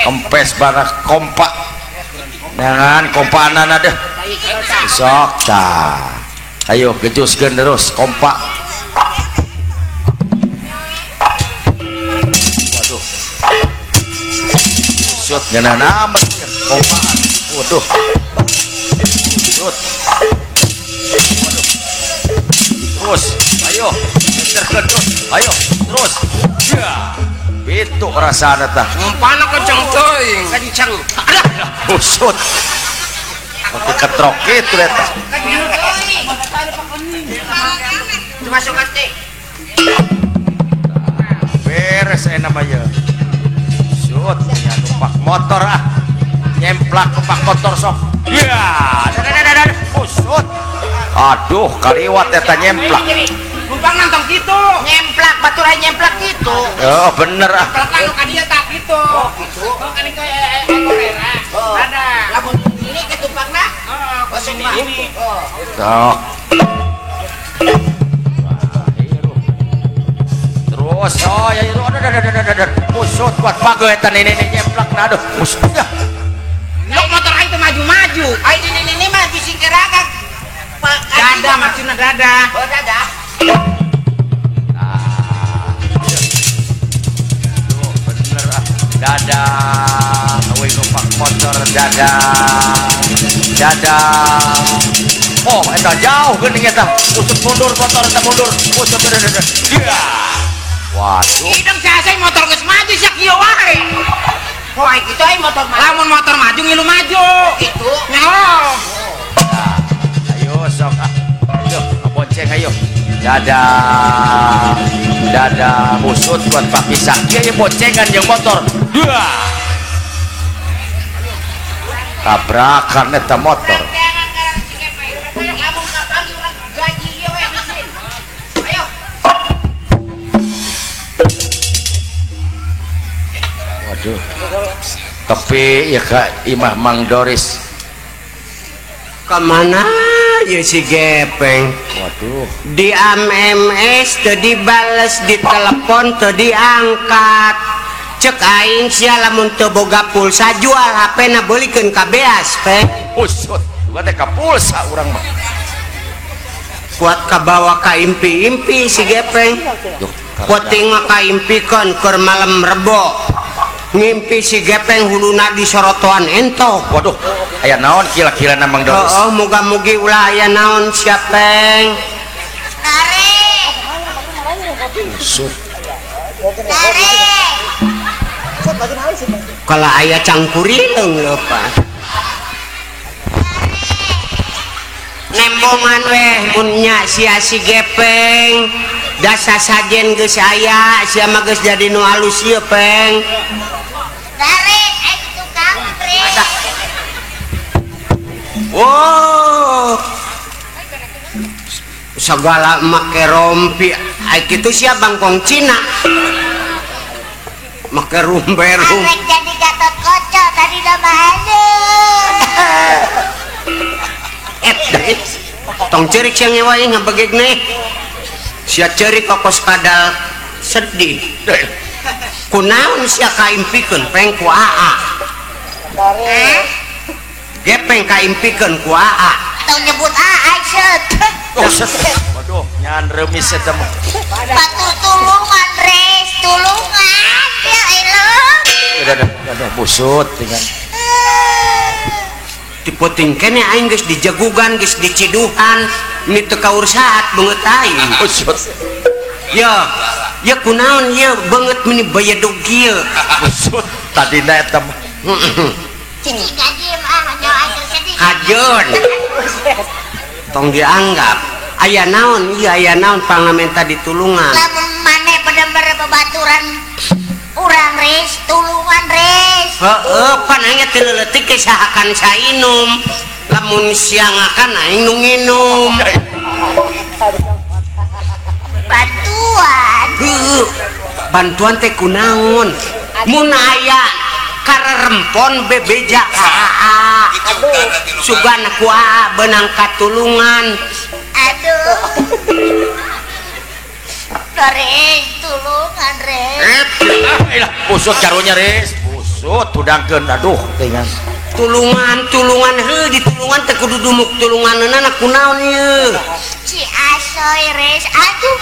Kempes barak kompak. Jangan kompanan ada. Sok tah. Ayo gejuskeun terus kompak. Waduh. Busut ngeunah amat kompaan. Waduh. Busut. Waduh. Terus, ayo terus, ayo terus. Ya. Itu rasana tah. Ngumpana kenceng teuing. Kenceng. Aduh, busut. Oke ketrok kitu eta. Masuk teh. Beres aya namanya. Busut nya numpak motor ah. Nyemplak numpak motor sok. Ya, busut. Aduh, kaliwat eta nyemplak. Numpang nantong kitu. Nyemplak baturan nyemplak kitu. Oh, bener ah. Nyemplak anu ka dieu tak kitu. Oh, kitu. Oh, kan itu korera. Ada. Lamun ini ketumpangna? Heeh, oh, ini. Oh. Sok. Terus, oh ya itu aduh aduh aduh aduh. Busut kuat pago eta nene nyemplak na aduh. Busut. Lu motor aing teh maju-maju. Aing nene mah bisi keragak. Dada maksudna dada. Oh, dada. Nah, tuh bener ah. Dada, we numpak motor dada, dada. Oh, eta jauh geuning eta. Usut mundur motor eta mundur. Usut mundur. Dia. Waduh. Hidung sasai motor geus maju sia kieu wae. Oh, ai kitu ai motor maju. Lamun motor maju ngilu maju. Kitu. Nyaho. Nah, ayo sok ah. Ayo, bonceng ayo. Dada, dada busut buat papisah. Iya, boncengan yang motor. Dua. Tabrakan eta motor. Waduh. Tapi ya Kak Imah Mang Doris. Kemana ya si Gepeng? Waduh. Di MMS teu dibales, di telepon teu diangkat. Cek aing sia lamun teu boga pulsa jual HP na beulikeun ka beas, Peng. Usut, gua teh ka pulsa urang mah. Kuat kabawa ka impi-impi si Gepeng. Penting mah ka impikeun keur malam Rebo. Ngimpi si Gepeng huluna di sorotoan entok. Waduh, aya naon kira-kira Mang Doris? Oh, muga-mugi ulah aya naon sia Peng. Tarik. Usut. Tarik. Kalau aya cangkurileung leupa. Nembongan weh mun nya sia si gepeng. Dasa sajen geus aya, sia mah geus jadi nu alus ieu, Peng. Tarik aing tukang Res. Oh. Segala make rompi, ai kitu sia bangkong Cina. Make rumbe-rum. Arek jadi Gatot Kaca tadi dah mah. Tong cerik sia ngewa ieu ngabegeg nih. Sia cerik kokos kadal sedih. Kunaon sia kaimpikeun peng ku aa. Gepeng kaimpikeun ku aa. Tong nyebut aa set. Waduh, nyan reumis eta mah. Batu tulungan Res, tulungan. Ya elok. Dadah busut dengan. Diputing kene aing geus dijagugan, geus diciduhan, ini teu kaur saat beungeut aing. Busut. Ya, ya kunaon ieu beungeut meni bayedog kieu. Busut tadina eta mah. Cicing gaji mah nyawa sedih. Kajeun. Tong dianggap aya naon ieu aya naon pangamenta ditulungan. Lamun maneh bener-bener babaturan urang Res, tulungan Res. Heeh, pan aing teh leutik ge sahakan sainum. Lamun siangakan aing nu nginum. Bantuan. Heueuh. Bantuan teh kunaon? Mun aya karerempon bebeja ka aa. Sugan ku aa beunang katulungan. Aduh. Res, tulungan Res. Lah, busut karunya Res. Busut tudangkeun aduh teuing. Tulungan, tulungan heuh ditulungan teh kudu dumuk tulunganeunana kunaon ieu? Si Asoy Res, aduh.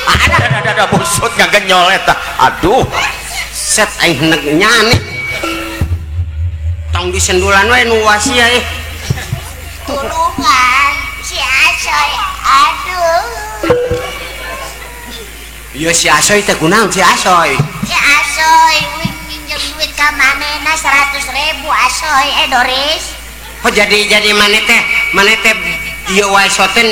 Ada busut ngagenyol eta. Aduh. Set aing heneg nyane. Tong disendulan we nu wasia eh. Tulungan si Asoy, aduh. Iya si Asoy teh kunaon si Asoy? Si Asoy wing minjem duit ka manehna 100.000 Asoy Doris. Oh jadi maneh teh ieu wae soten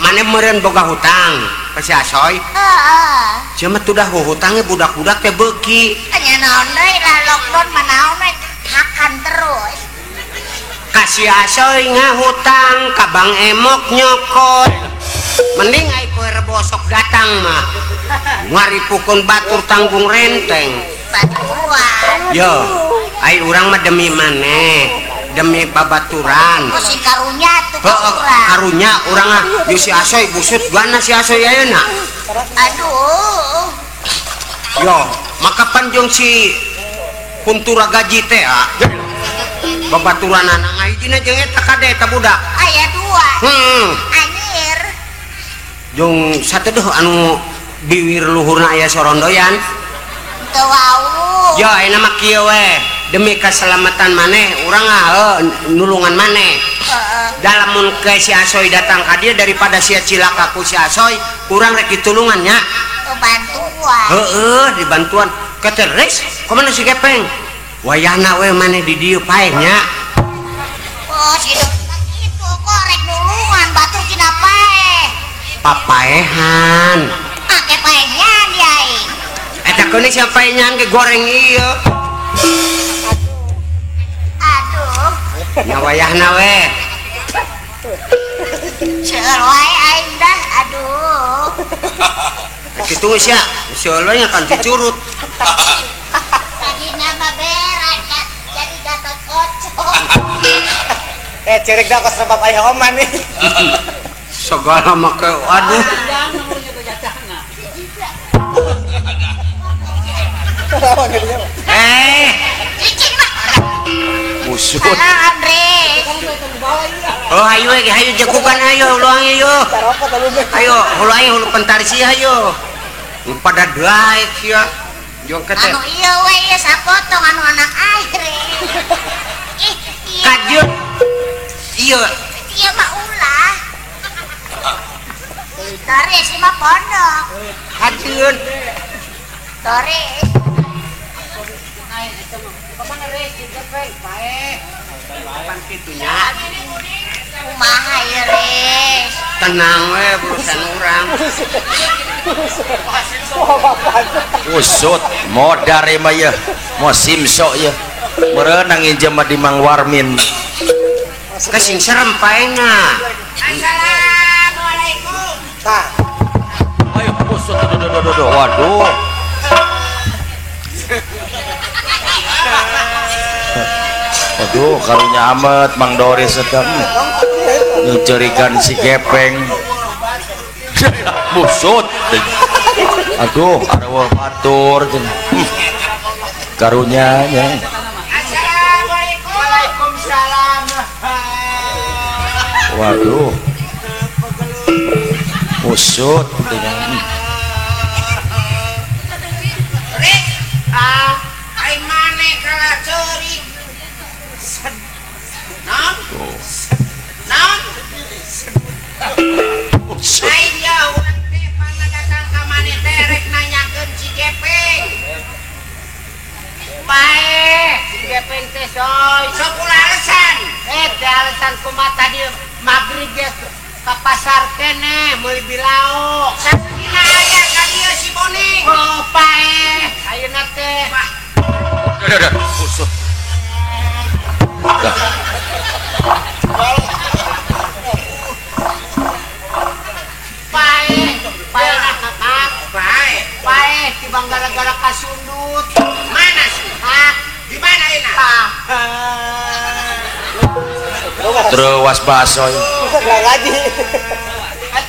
maneh meureun boga hutang ka si Asoy? Heeh. Sia mah tudah hutange budak-budak teh beuki. Nya naon deui lah lockdown mah naon we hakan terus. Ka si Asoy ngahutang ka Bang Emok nyokot. Mending ai poe Rebo sok datang mah. Ngaripukun batur tanggung renteng. Baturan. Yo, ai urang mah demi maneh, demi babaturan. Oh si karunya tuh heeh, karunya urang ah di si Asoy busut gana si Asoy ayeuna. Aduh. Yo, maka panjang si Kuntura gaji teh ah. Babaturan anak ngahijina jeung eta kade eta budak. Aya dua. Heeh. Anjir. Jeung sateduh anu biwir luhurna aya sorondoyan. Teu wau. Yo ayeuna mah kieu we, demi keselamatan maneh urang ah nulungan maneh. Heeh. Dalamun ke si Asoy datang ka dieu daripada sia cilaka ku si Asoy, urang rek ditulungan nya. Bantuan. Heeh, dibantuan. Kata Res, kumaha si gepeng? Wayahna we maneh di dieu paeh nya. Oh, si Doris kitu kok rek nulungan batur cina paeh. Papaehan. Make paehnya di aing. Eta keun sia paehnyan ge goreng ieu. Aduh. Nya wayahna we. Seueur wae aing dah, aduh. Kitu sia, seueur nya kan dicurut. Tadi nama berak jadi Gatot Kaca. Cerik dah kos sebab ayah oman nih. Segala make aduh. Busut. Oh ayo ayo jagoan ayo hulu ayo. Ayo hulu ayo hulu pentarsi ayo. Pada daek sia. Jong kete. Anu ieu we ieu sapotong anu anak air. Ih, kajeun. Ieu. Ieu mah ulah. Doris mah pondok. Kajeun. Doris. Paeh. Kapan kitunya? Kumaha ieu, Res? Tenang we urusan urang. Usut modar mah yeuh, mau simso yeuh. Meureun nginjem mah di Mang Warmin. Kesing serem paena. Assalamualaikum. Tah. Ayo usut duh. Waduh. Aduh, karunya amat Mang Doris eta. Nyucurikan si Gepeng. Busut. Aduh, arwah batur. Karunya nya. Assalamualaikum. Waalaikumsalam. Waduh. Busut. Rik, ah, ai maneh kalah ceurik. Naon? Naon? Lain ya urang teh pangna datang ka maneh teh rek nanyakeun si Gepeng. Bae, si Gepeng teh soy. Sok ulah alasan. Teh alasan kumaha tadi magrib ge ka pasar keneh meuli bilauk. Sakedina aya ka dieu si Boning. Oh, pae. Ayeuna teh. Udah, usut. Dah. Pae, pae nah, pae, pae tibang gara-gara kasundut. Mana sih? Hah? Di mana enak? Terus basoy. Gaji.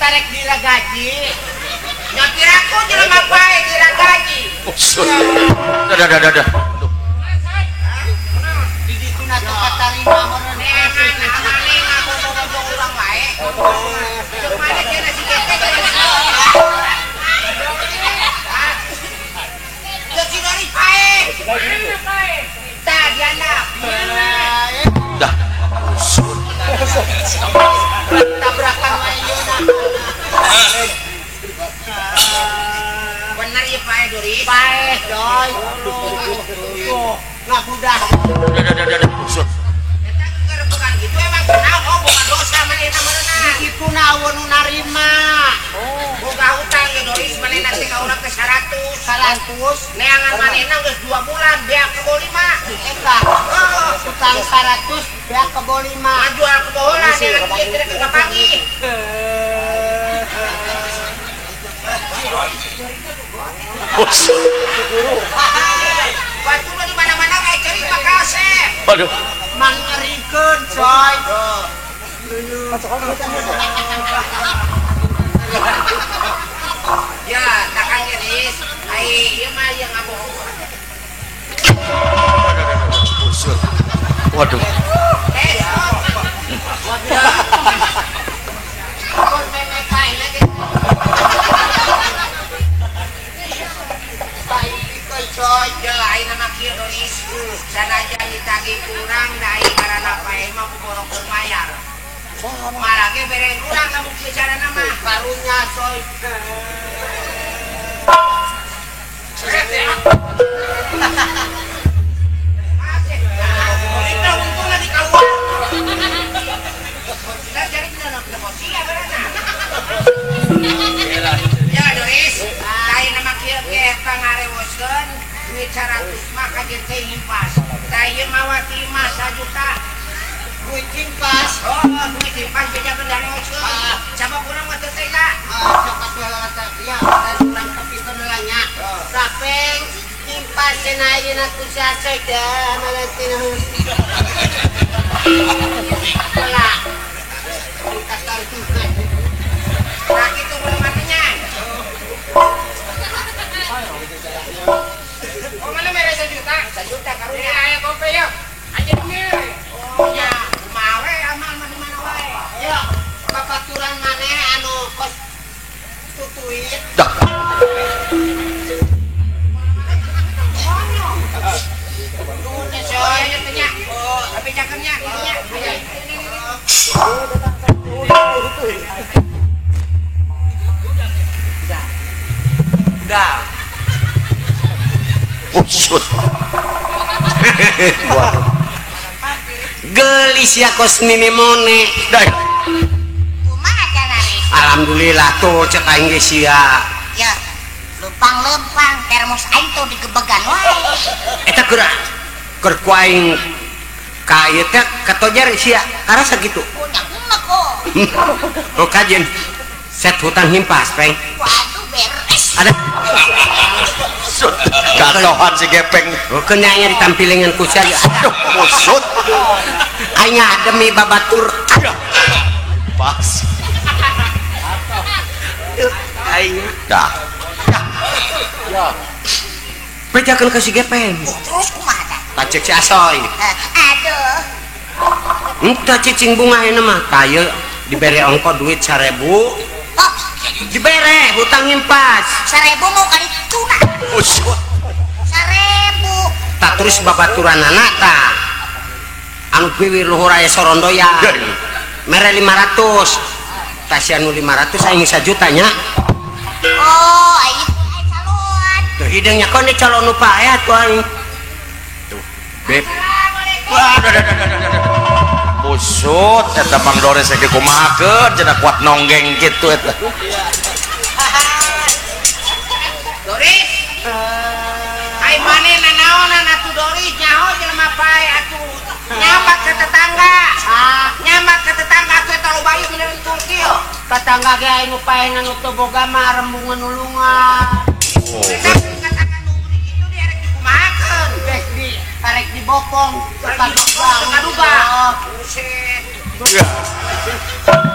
Tarik dila gaji. Nyapir aku jelema pae dila gaji. Usut. Dah. Di ditu na teu katarima meureun. Neangan amane ngabobo-bobo urang wae. Jeung maneh cenah si Gepeng. Jeung si Doris pae. Mana pae? Tah diandap. Dah. Usut. Tabrakan wae yeuna. Bener ieu pae Doris. Pae, Doy. Ngabudah. Dah, usut. Eta gerebekan gitu emang kunaon? Oh, boga dosa manehna meureunna. Kitu na eueuh nu narima. Oh, boga hutang ge Doris manehna teh ka urang teh 100. 100 neangan manehna geus 2 bulan beak kebo 5. Eta. Oh, hutang 100 beak kebo 5. Ngajual kebo heula neangan ieu teh kapanggih. Usut. Batu mah di mana-mana kayak ceurik mah kasep. Waduh. Mangerikeun coy. Ya, takang geus. Ai ieu mah ieu ngabohong. Usut. Waduh. Eh, Kon memek pae lagi. Pae pikeun coy. Ya, ayeuna mah kieu Doris. Sanajan ditagih kurang da ai karana pae mah kuborongkeun mayar. Malah ge bere urang lamun kieu carana mah. Karunya coy. Itu untungna di keluar. Kita cari sia beurana. Ya Doris, lain nama kieu ge eta ngarewoskeun duit 100 mah kajeun teh impas. Tah ieu mawa ti imah 1 juta. Duit impas. Oh, duit impas bejakeun darewoskeun. Sabab urang mah teu tega. Sok atuh heula ya, urang tepikeun heula nya. Sapeng impas cenah ayeuna ku sasek da malatina. Heula. Nah gitu belum matinya. Oh mana mere 1 juta? 1 juta karunya. Aya gope yeuh. Aja mere. Oh ya, kumaha we amal mah di mana wae. Yo, babaturan maneh anu kos tutuit. Dah. Nuhun teh coy nya teh nya. Oh, tapi cakemnya kitu nya. Aya. Udah. Usut. Waduh. Gelis ya kos mimimone. Dah. Kumaha calaris? Alhamdulillah tuh cek aing ge sia. Ya, lempang-lempang termos aing tuh digebegan wae. Eta geura keur ku aing ka ieu teh katojar sia karasa kitu. Oh, nya emak oh. Oh kajen set hutang himpas peng. Waduh beres. Ada katohan si gepeng. Oh kenyanya ditampilingan ku sia. Aduh musut. Aing demi babatur. Pas. Aing dah. Ya. Bejakeun ka si gepeng. Terus kumaha tah? Tacek si Asoy. Aduh. Entah cicing bunga ini mah tah ieu dibere ongko duit 1000. Oh. Dibere hutang ngimpas. 1000 mau kali tuna. Usut. 1000. Tak terus babaturanana tah. Anu piwir luhur aya sorondoyan. Mere 500. Tah anu 500 aing 1 juta nya. Oh, aing calon. Tuh hideung nya kon calon nu pae atuh aing. Tuh, beb. Busut eta Mang Doris ge kumahakeun cenah kuat nonggeng kitu eta. Doris. Ai maneh nanaonan atuh Doris nyaho jelema pae atuh. Nyamak ke tetangga. Nyamak ke tetangga atuh eta loba ieu meuneureun kieu. Tetangga ge aing nu pae nu teu boga mah rembungan nulungan. Oh, itu dia rek dikumahakeun. Rek di arek dibokong kaduga. Buset.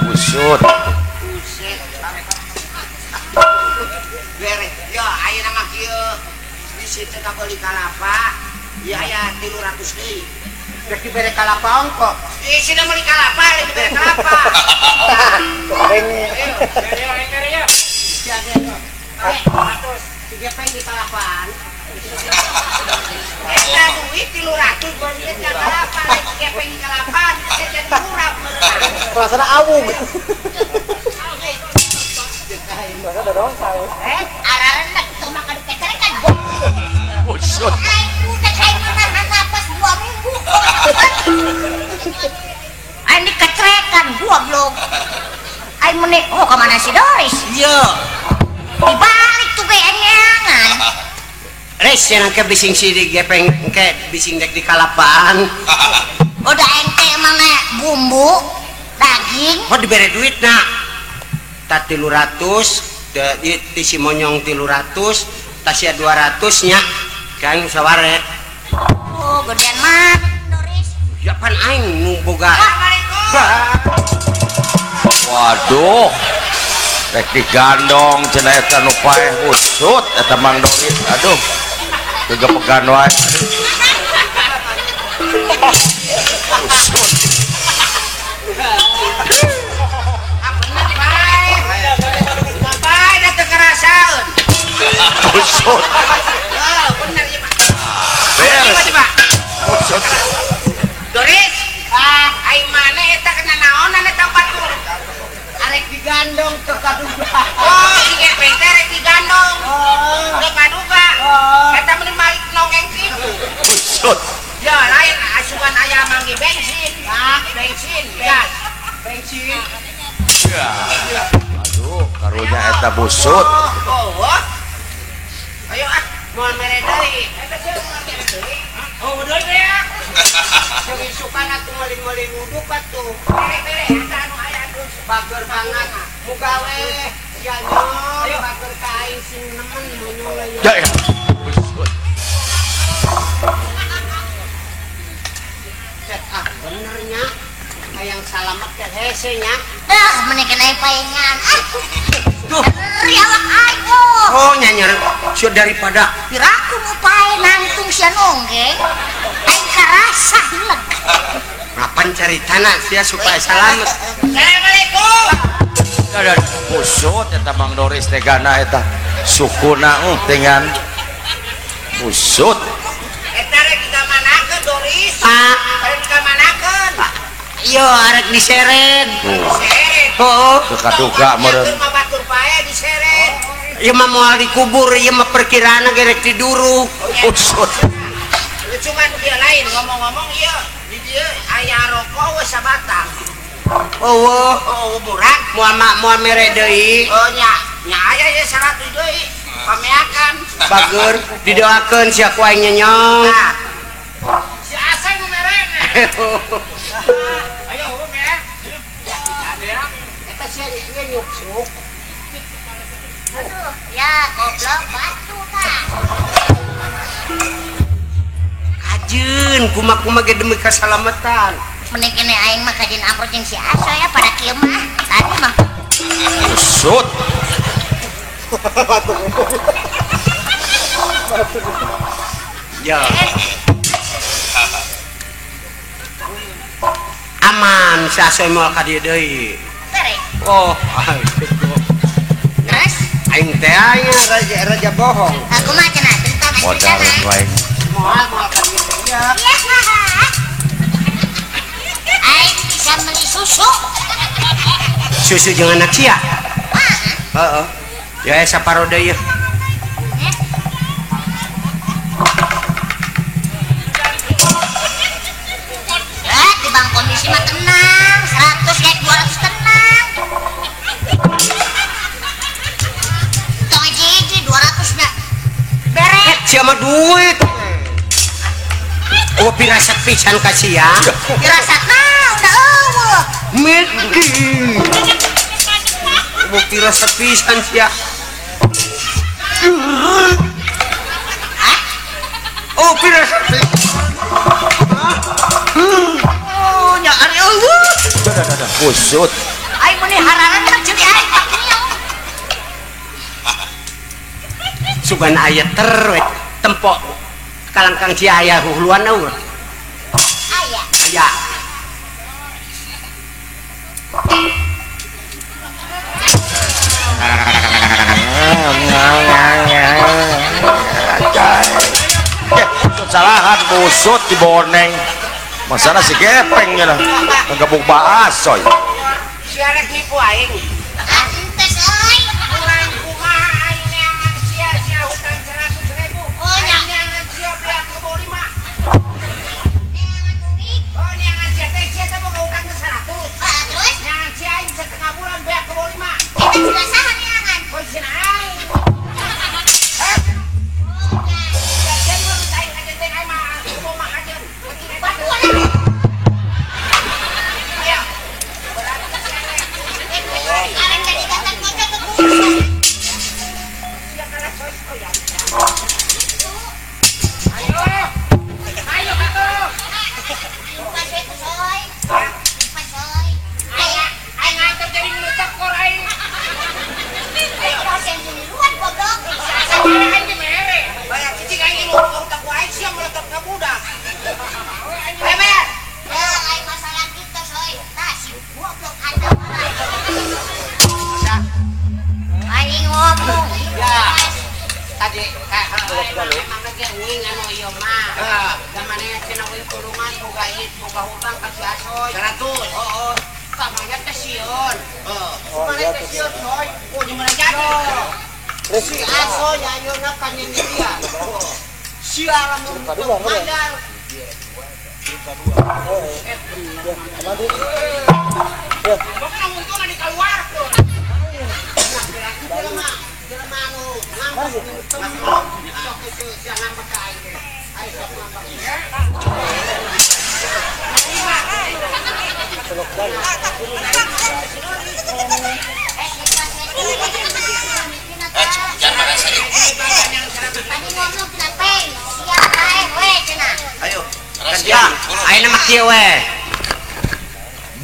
Busut. Buset. Bere, yo ayeuna mah kieu. Bisi teu kabeuli kalapa, ieu aya 300 deui. Rek dibere kalapa ongko. Ih, sina meuli kalapa, rek dibere kalapa. Si gepeng di kalapaan. Eta duit 300 beungeut ka kalapa, rek gepeng di kalapaan, teh jadi murah meureun. Rasana awug. Ararenek teu makan kecerekan. Busut. Aing udah aing menahan napas 2 minggu. Aing dikecerekan goblok. Aing menik oh ka mana si Doris? Iya. Dibalik tuh ge enyangan. Res cenah ke bising si gepeng ke bising dek di kalapaan. Udah ente mana bumbu daging. Oh dibere duit nak. Ta 300, ti si monyong 300, tasia 200 nya. Kang saware. Oh, gedean mah Doris. Ya pan aing nu boga. Waduh. Rek digandong cenah eta nu paeh usut eta Mang Doris. Aduh. Gegepegan wae. Usut. Ah bener bae. Bae da teu karasaeun. Usut. Oh, bener ieu mah. Beres. Coba. Usut. Doris, ah, aing maneh eta kena naonan eta batur. Arek digandong teu kaduga. Oh, si gepeng teh rek digandong. Oh. Teu kaduga. Oh. Eta meni malik nongeng kitu. Usut. Ya lain asupan aya manggi bensin. Ah, bensin, gas. Bensin. Aduh, karunya eta busut. Oh, oh. Ayo ah, moal mere deui. Eta sieun moal mere deui. Oh, deui ya. Isukan atuh meuli-meuli uduk atuh. Bere-bere eta anu aya atuh. Bager banget. Muga we sia nyo bager ka aing sing nemen monyong we. Ya. Busut. Cet ah bener nya. Hayang salamet teh hese nya. Dah meni kena paengan. Ah. Tuh. Nyeri awak aing oh. Oh nyanyer sia daripada Piraku mau pae nangtung sia nonggeng. Aing karasa hileg. Kapan cari tanah sia supaya salamet. Assalamualaikum. Busut eta Mang Doris teh gana eta sukuna dengan busut. Eta rek dikamanakeun Doris? Ah, Rek dikamanakeun? Iya arek diseret. Diseret. Oh, Teu kaduga meureun. Mah batur pae diseret. Ieu mah moal dikubur, ieu mah perkiraanna ge rek diduruk. Busut. Cuman dia lain ngomong-ngomong ieu di dieu aya rokok we sabatang. Eueuh, oh burak moal mere deui. Oh nya, nya aya ye 100 deui. Pameakan. Bager didoakeun sia ku aing nyenyong. Nah. Si Aseng nu mere. Ayo huruf ya. Eta sia ieu nyuksuk. Aduh, ya goblok batu tah. Kajeun kumaha-kumaha ge demi keselamatan. Mending kene aing mah kajeun amprok jeung si Asoy ya pada kieu mah. Tadi mah. Usut. Ya. Aman si Asoy moal ka dieu deui. Oh, terus aing teh aya raja bohong. Aku mah cenah cerita modal aing. Moal moal ka dieu deui ya. Aing bisa beli susu. Susu jeung anak sia. Heeh. Ya saparo deui yeuh. Eh, di bank komisi mah tenang, 100 kayak 200 tenang. Tong hiji 200 nya. Beres. Sia mah duit. Oh, pirasat pisan ka sia. Pirasat mah udah eueuh. Miki. Oh, pirasat pisan sia. Hah? Oh, pirasat pisan. Oh, nya ari eueuh. Dadah, kusut. Aing meuni hararan jeung aing pak kieu. Sugan aya ter we tempok kalangkang sia aya huluan eueuh. Aya. Aya. Salahan busut di boneng. Masana si gepeng nya lah. Nggebuk baasoy. Sia rek nipu aing. Ah, entes euy. Urang kumaha aing neangan sia sia hutang 100.000. Oh nya. Aing neangan sia beak kebo 5. Neangan duit. Oh neangan sia teh sia teh boga hutang 100. Ah, terus neangan sia aing setengah bulan beak kebo 5. Eta sudah saha neangan? Oh cenah aing.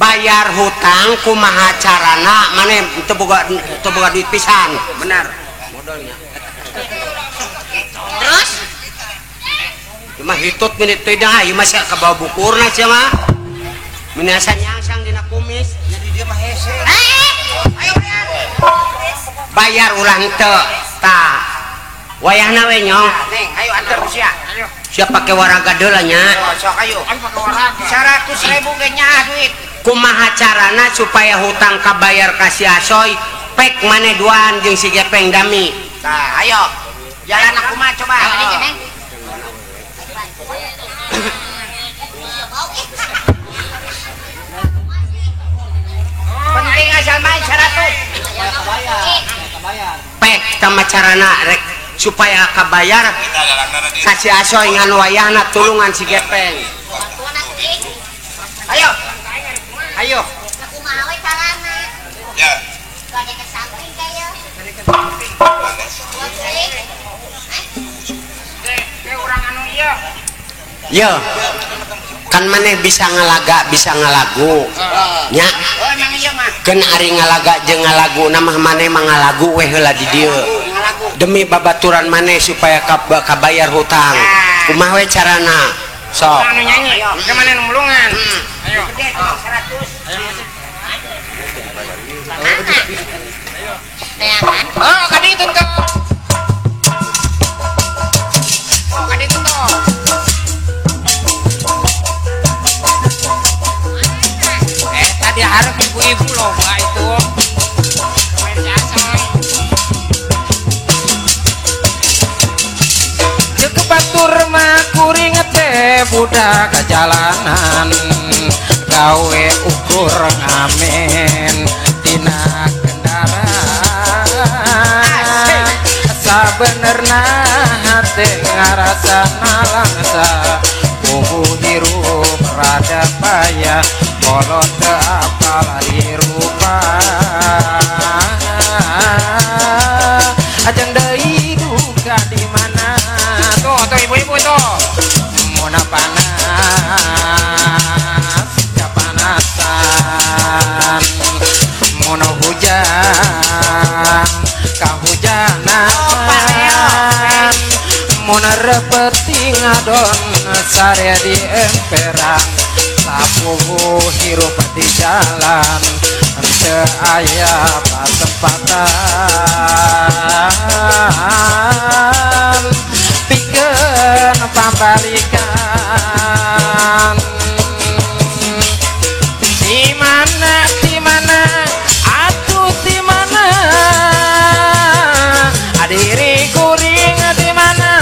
Bayar hutang kumaha carana maneh teu boga duit pisan benar modalnya terus cuma hitut minit teh dah ieu mah sia kabawa bukurna sia mah minasa nyangsang dina kumis jadi dia mah hese. Ayo bayar. Bayar ulah henteu tah wayahna we nyong. Neng ayo antar sia. Ayo sia pake waraga deula nya. Oh sok ayo. 100.000 ge nyaah duit. Kumaha carana supaya hutang kabayar ka si Asoy pek maneh duaan jeung si Gepeng Dami. Tah ayo jalan aku mah coba. Pek tama carana rek supaya kabayar ka si Asoy ngan wayahna tulungan si Gepeng. Ayo. Ayo. Kumaha we carana? Ya. Bade ke samping kayo. Ke urang anu ieu. Yo. Kan maneh bisa ngalaga, bisa ngalagu. Nya. Oh emang ieu mah. Keun ari ngalaga jeung ngalagu mah maneh mah ngalagu we heula di dieu. Demi babaturan maneh supaya kabayar hutang. Kumaha we carana? Sok. Anu nyanyi. Ke maneh nu mulungan. Ayo. Gede 100. Oh, ka ditu tuh. Oh, ka ditu tuh. Tadi harap ibu-ibu loh, Mbak itu. Main jasa. Ceuk batur mah kuring teh budak jalanan. Gawe ukur ngamen tina kendaraan. Sabenerna hate ngarasa nalangsa. Pugu hirup rada payah. Kolot teu apal hirupan. Ajeng deui duka di mana? Tuh, tuh ibu-ibu tuh. Mun panas, kapanasan. Mun hujan, kahujanan. Mun repeti ngadon sare di emperan. Sapuhu hirup di jalan teu aya pasempatan pikeun pambalikan. Di mana atuh di mana diri kuring di mana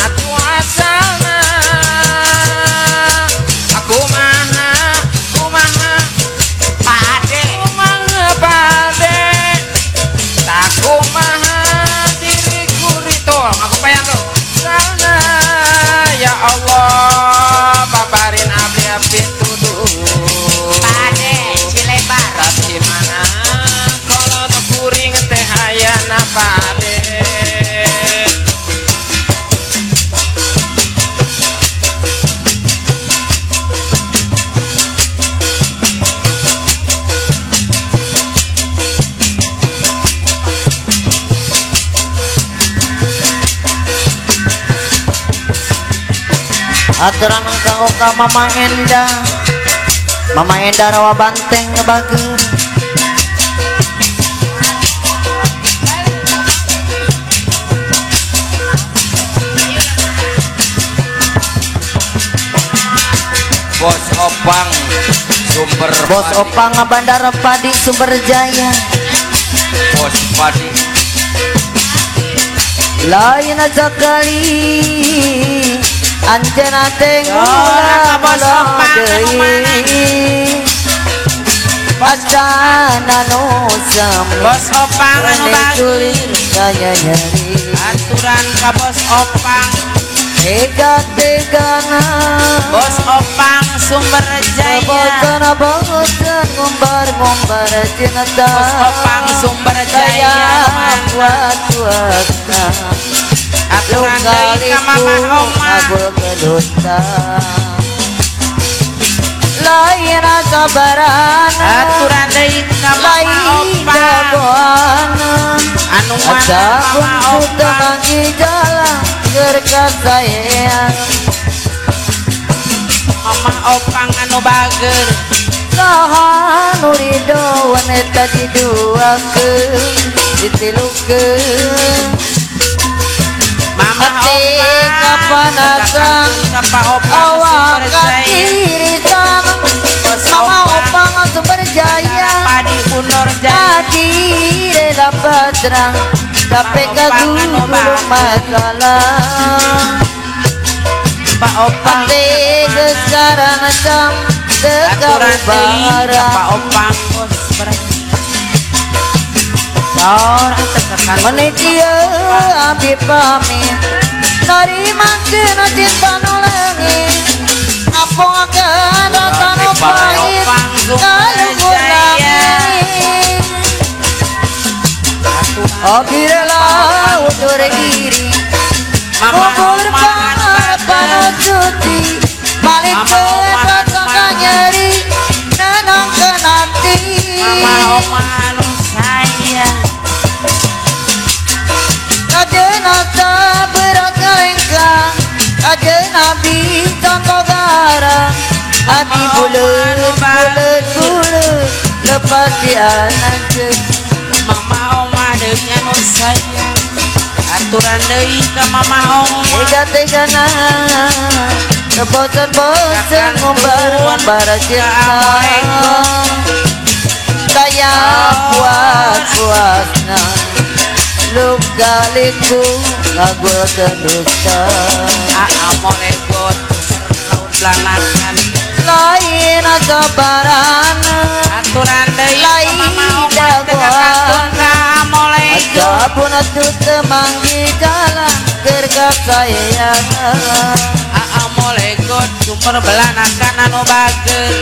atuh asalna. Kumaha kumaha Pade kumaha pade tak kumaha diri kuring tuh aku bayang tuh sana ya Allah babarin abdi abdi tuduh Pade Cilebar tapi mana kalau kuring teh hayana pade. Aturan kanggo ka Mama Enda. Mama Enda rawa banteng bager. Bos Opang Sumber Bos Padi. Opang Bandar Padi Sumber Jaya. Bos Padi. Lain aja kali anjeunna teh Ora ka Bos Opang anu mana? Pacana nu sami Bos Opang anu Rene bager. nyeri. Aturan ka Bos Opang. Tega-tegana Bos Opang Sumber Jaya. Boten-boten ngumbar-ngumbar cinta. Bos Opang Sumber Jaya. Kuat-kuatna Aturan deui ka Mamah Omah. Lain sabarana Aturan deui ka Mamah lain Opang. jagoana. Anu mana Mamah Opang. Jalan keur kasayang. Mamah Opang anu bager. Saha nu ridoan eta diduakeun ditilukeun. Mamah Hati Opang kapanasan Ka Opang awak Sumber Jaya. katirisan. Bos Mama Opang Opang Sumber Jaya. Padi Unur Jaya. Adi rela patrang tapi Opang anu kaguru masalah. Pak Opang Hati gesaran jam Aturan deui ka teu Pak Opang bos berat. Menit ieu abdi pamit narimakeun cinta nu leungit ngapongakeun rasa nu pahit kaluhur langit. Abdi rela undur diri ngumpul pangarepan nu cuti malikeun rasa kanyeri nenangkeun hati. Mama oma anu sayang kajeun asa berat ngalengkang kajeun abdi contoh garang hati buleut buleut buleut lepas di anjeun. Mama oma deui anu sayang aturan deui ka mama oma tega-tegana bosen-bosen ngumbar-ngumbar cinta daya puas-puasna luka liku ngagul kedusta. Aamolegot laut lanakan lain kabaran aturan deui lain mama oma teu kakantun ka amolegot apapun atuh temanggi jalan keur kasayangan. Aamolegot sumber belanakan anu bager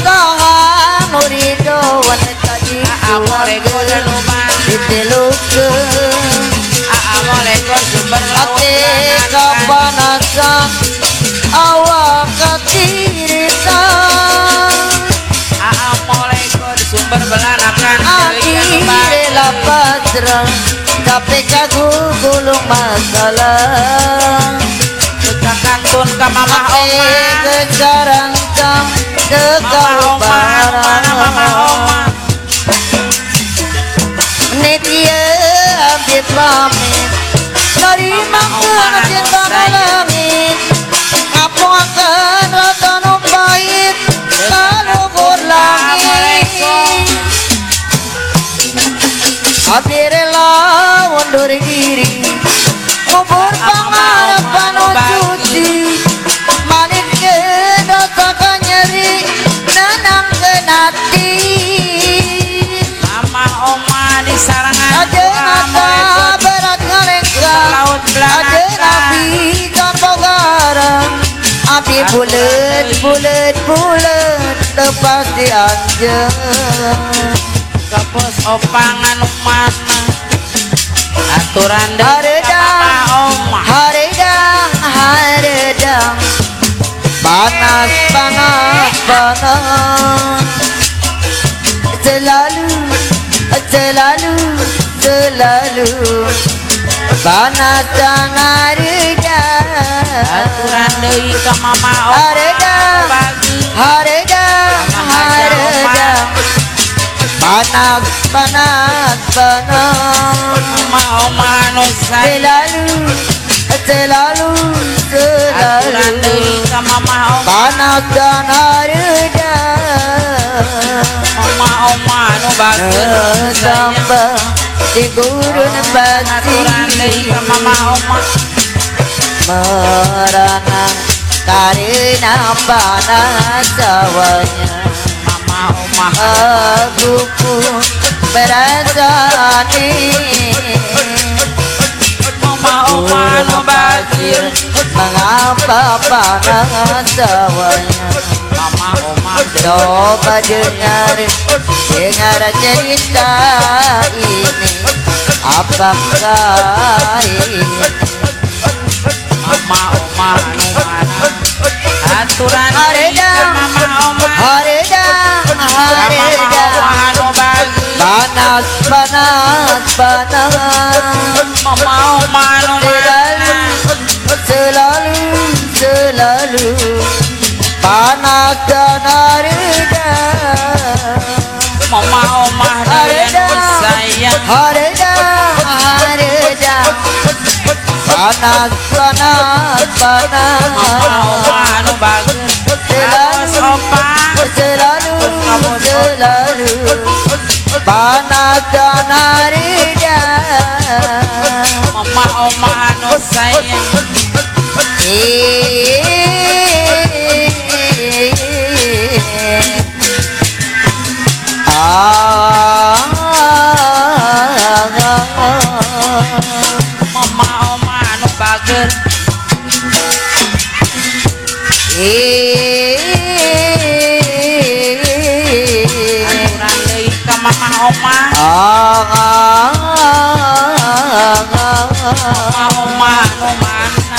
saha nu ridoan tadi Aamolegot anu mana ditilukeun. Aamolegot sumber laut Ate belanakan kapanasan awak katirisan Aamolegot sumber belanakan deui anu Aki bager rela pasrah capek kagugulung masalah teu kakantun ka mama Ate oma kecarangkang mama oma anu mana mama oma. Menit ieu abdi pamit narimakeun cinta nu leungit ngapongakeun rasa nu pahit kaluhur langit. Abdi rela undur diri ngubur pangarepan nu cuci malikeun rasa kanyeri nenangkeun hati. Mama oma di sarangan Kajeun asa berat ngalengkang laut kajeun belanakan abdi tanpa garang abdi buleut buleut buleut lepas di anjeun. Kapos opang anu mana aturan deui ka mama oma. Haredang haredang panas panas panas selalu selalu selalu panas dan haredang aturan deui ka mama oma Haredang bager haredang haredang panas panas panas mama oma anu sayang selalu selalu aturan selalu deui ka mama oma panas dan haredang mama oma anu bager sayang sampai di gurun aturan deui pasir ka mama oma merana karena panas sawahnya. Mama oma Aku pun merasa mama oma anu bager mengapa panas sawahnya. Mama oma Coba dengar dengar cerita ini apakah ini mama oma anu mana aturan deui ka Haredang mama oma haredang ka mama haredang oma anu bager panas panas panas mama oma anu mana selalu selalu panas dan haredang mama oma deui anu sayang haredang haredang panas panas panas mama oma anu bager Selalu opang selalu selalu panas dan haredang mama oma anu sayang. Ah, ah, ah, ah. Mamah omah. Mamah omah anu mana?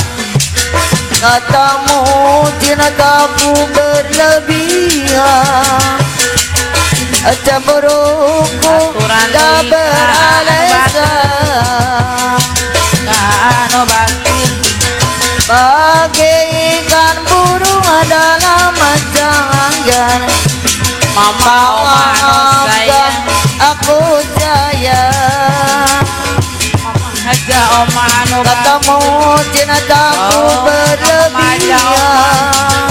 Katamu cintaku berlebihan, cemburuku tak beralasan. Anu batin bagaikan burung dalam janggan. Mama omah anu sayang, aku sayang. Mama aja omah anu katamu cintaku berlebihan,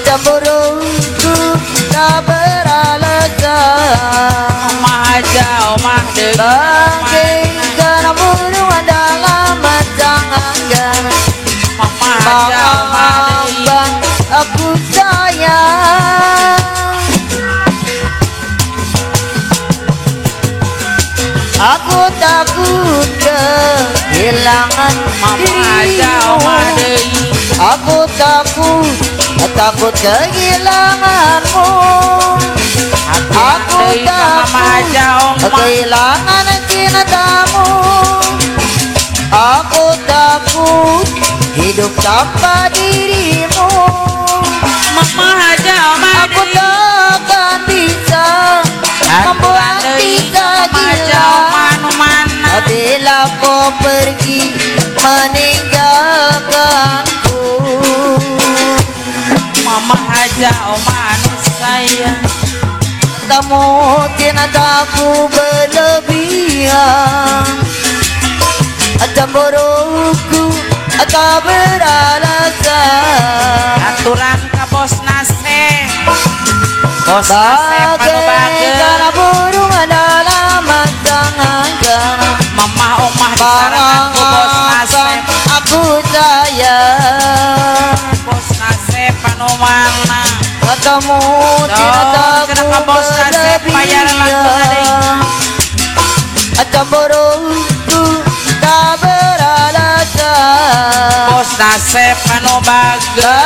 cemburuku tak beralasan. Mama aja omah bagaikan burung dalam janggan. Mama aja omah aku sayang. Aku takut kehilangan dirimu. Aku takut, takut kehilanganmu. Aku takut kehilangan cintamu. Aku takut hidup tanpa dirimu. Mama aja aku takkan bisa membuat kita gila. Bila kau pergi meninggalkanku. Mama aja omah anu sayang, kamu cintaku berlebihan, cemburuku tak beralasan. Aturan ka bos nase, bos nase anu bagaikan burung dalam janggan. Mama omah disarangan ku bos nase, aku sayang. Bos nase anu mana? Katamu cintaku berlebihan, cemburuku tak beralasan. Bos nasib anu bagaikan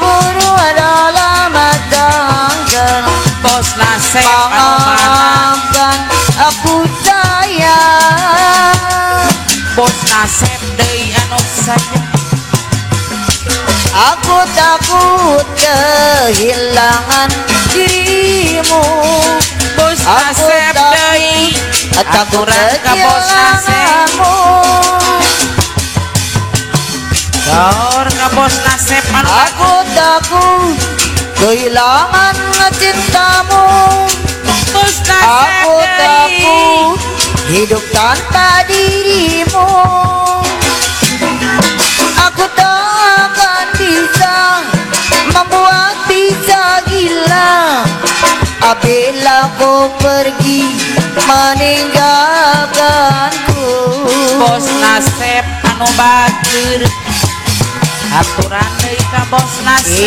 burung dalam janggan. Bos nasib anu maafkan aku sayang. Bos nasib deui anu sayang. Aku takut kehilangan dirimu. Bos nasib deui takut kehilanganmu. Saur ka bos nasib anu aku takut kehilangan cintamu. Bos nasib aku takut hidup tanpa dirimu. Aku takkan bisa membuat bisa gila apabila kau pergi meninggalkanku. Bos nasib anu bager, aturan deui ka bos nasib.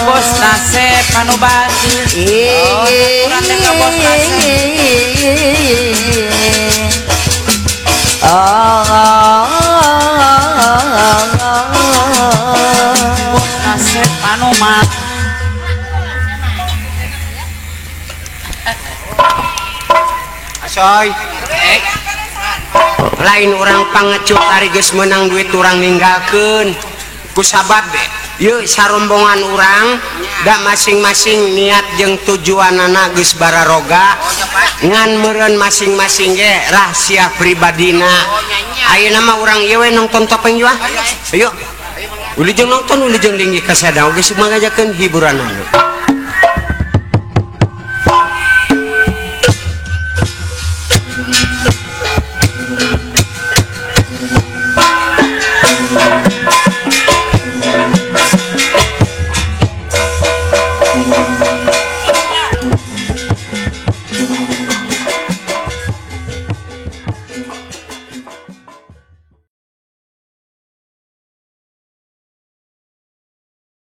Bos nasib anu bager, aturan deui ka bos nasib. Bos nasib anu mat. Asoy, lain orang pangecut ari geus meunang duit urang ninggalkeun ku sabab yeuh sarombongan urang da masing-masing niat jeung tujuanana geus bararoga ngan meureun masing-masing ge rahasia pribadina. Ayeuna mah urang ieu we nonton topeng jua. Ayo wilujeng nonton wilujeng linggih ka sadang geus mangajakeun hiburan anu.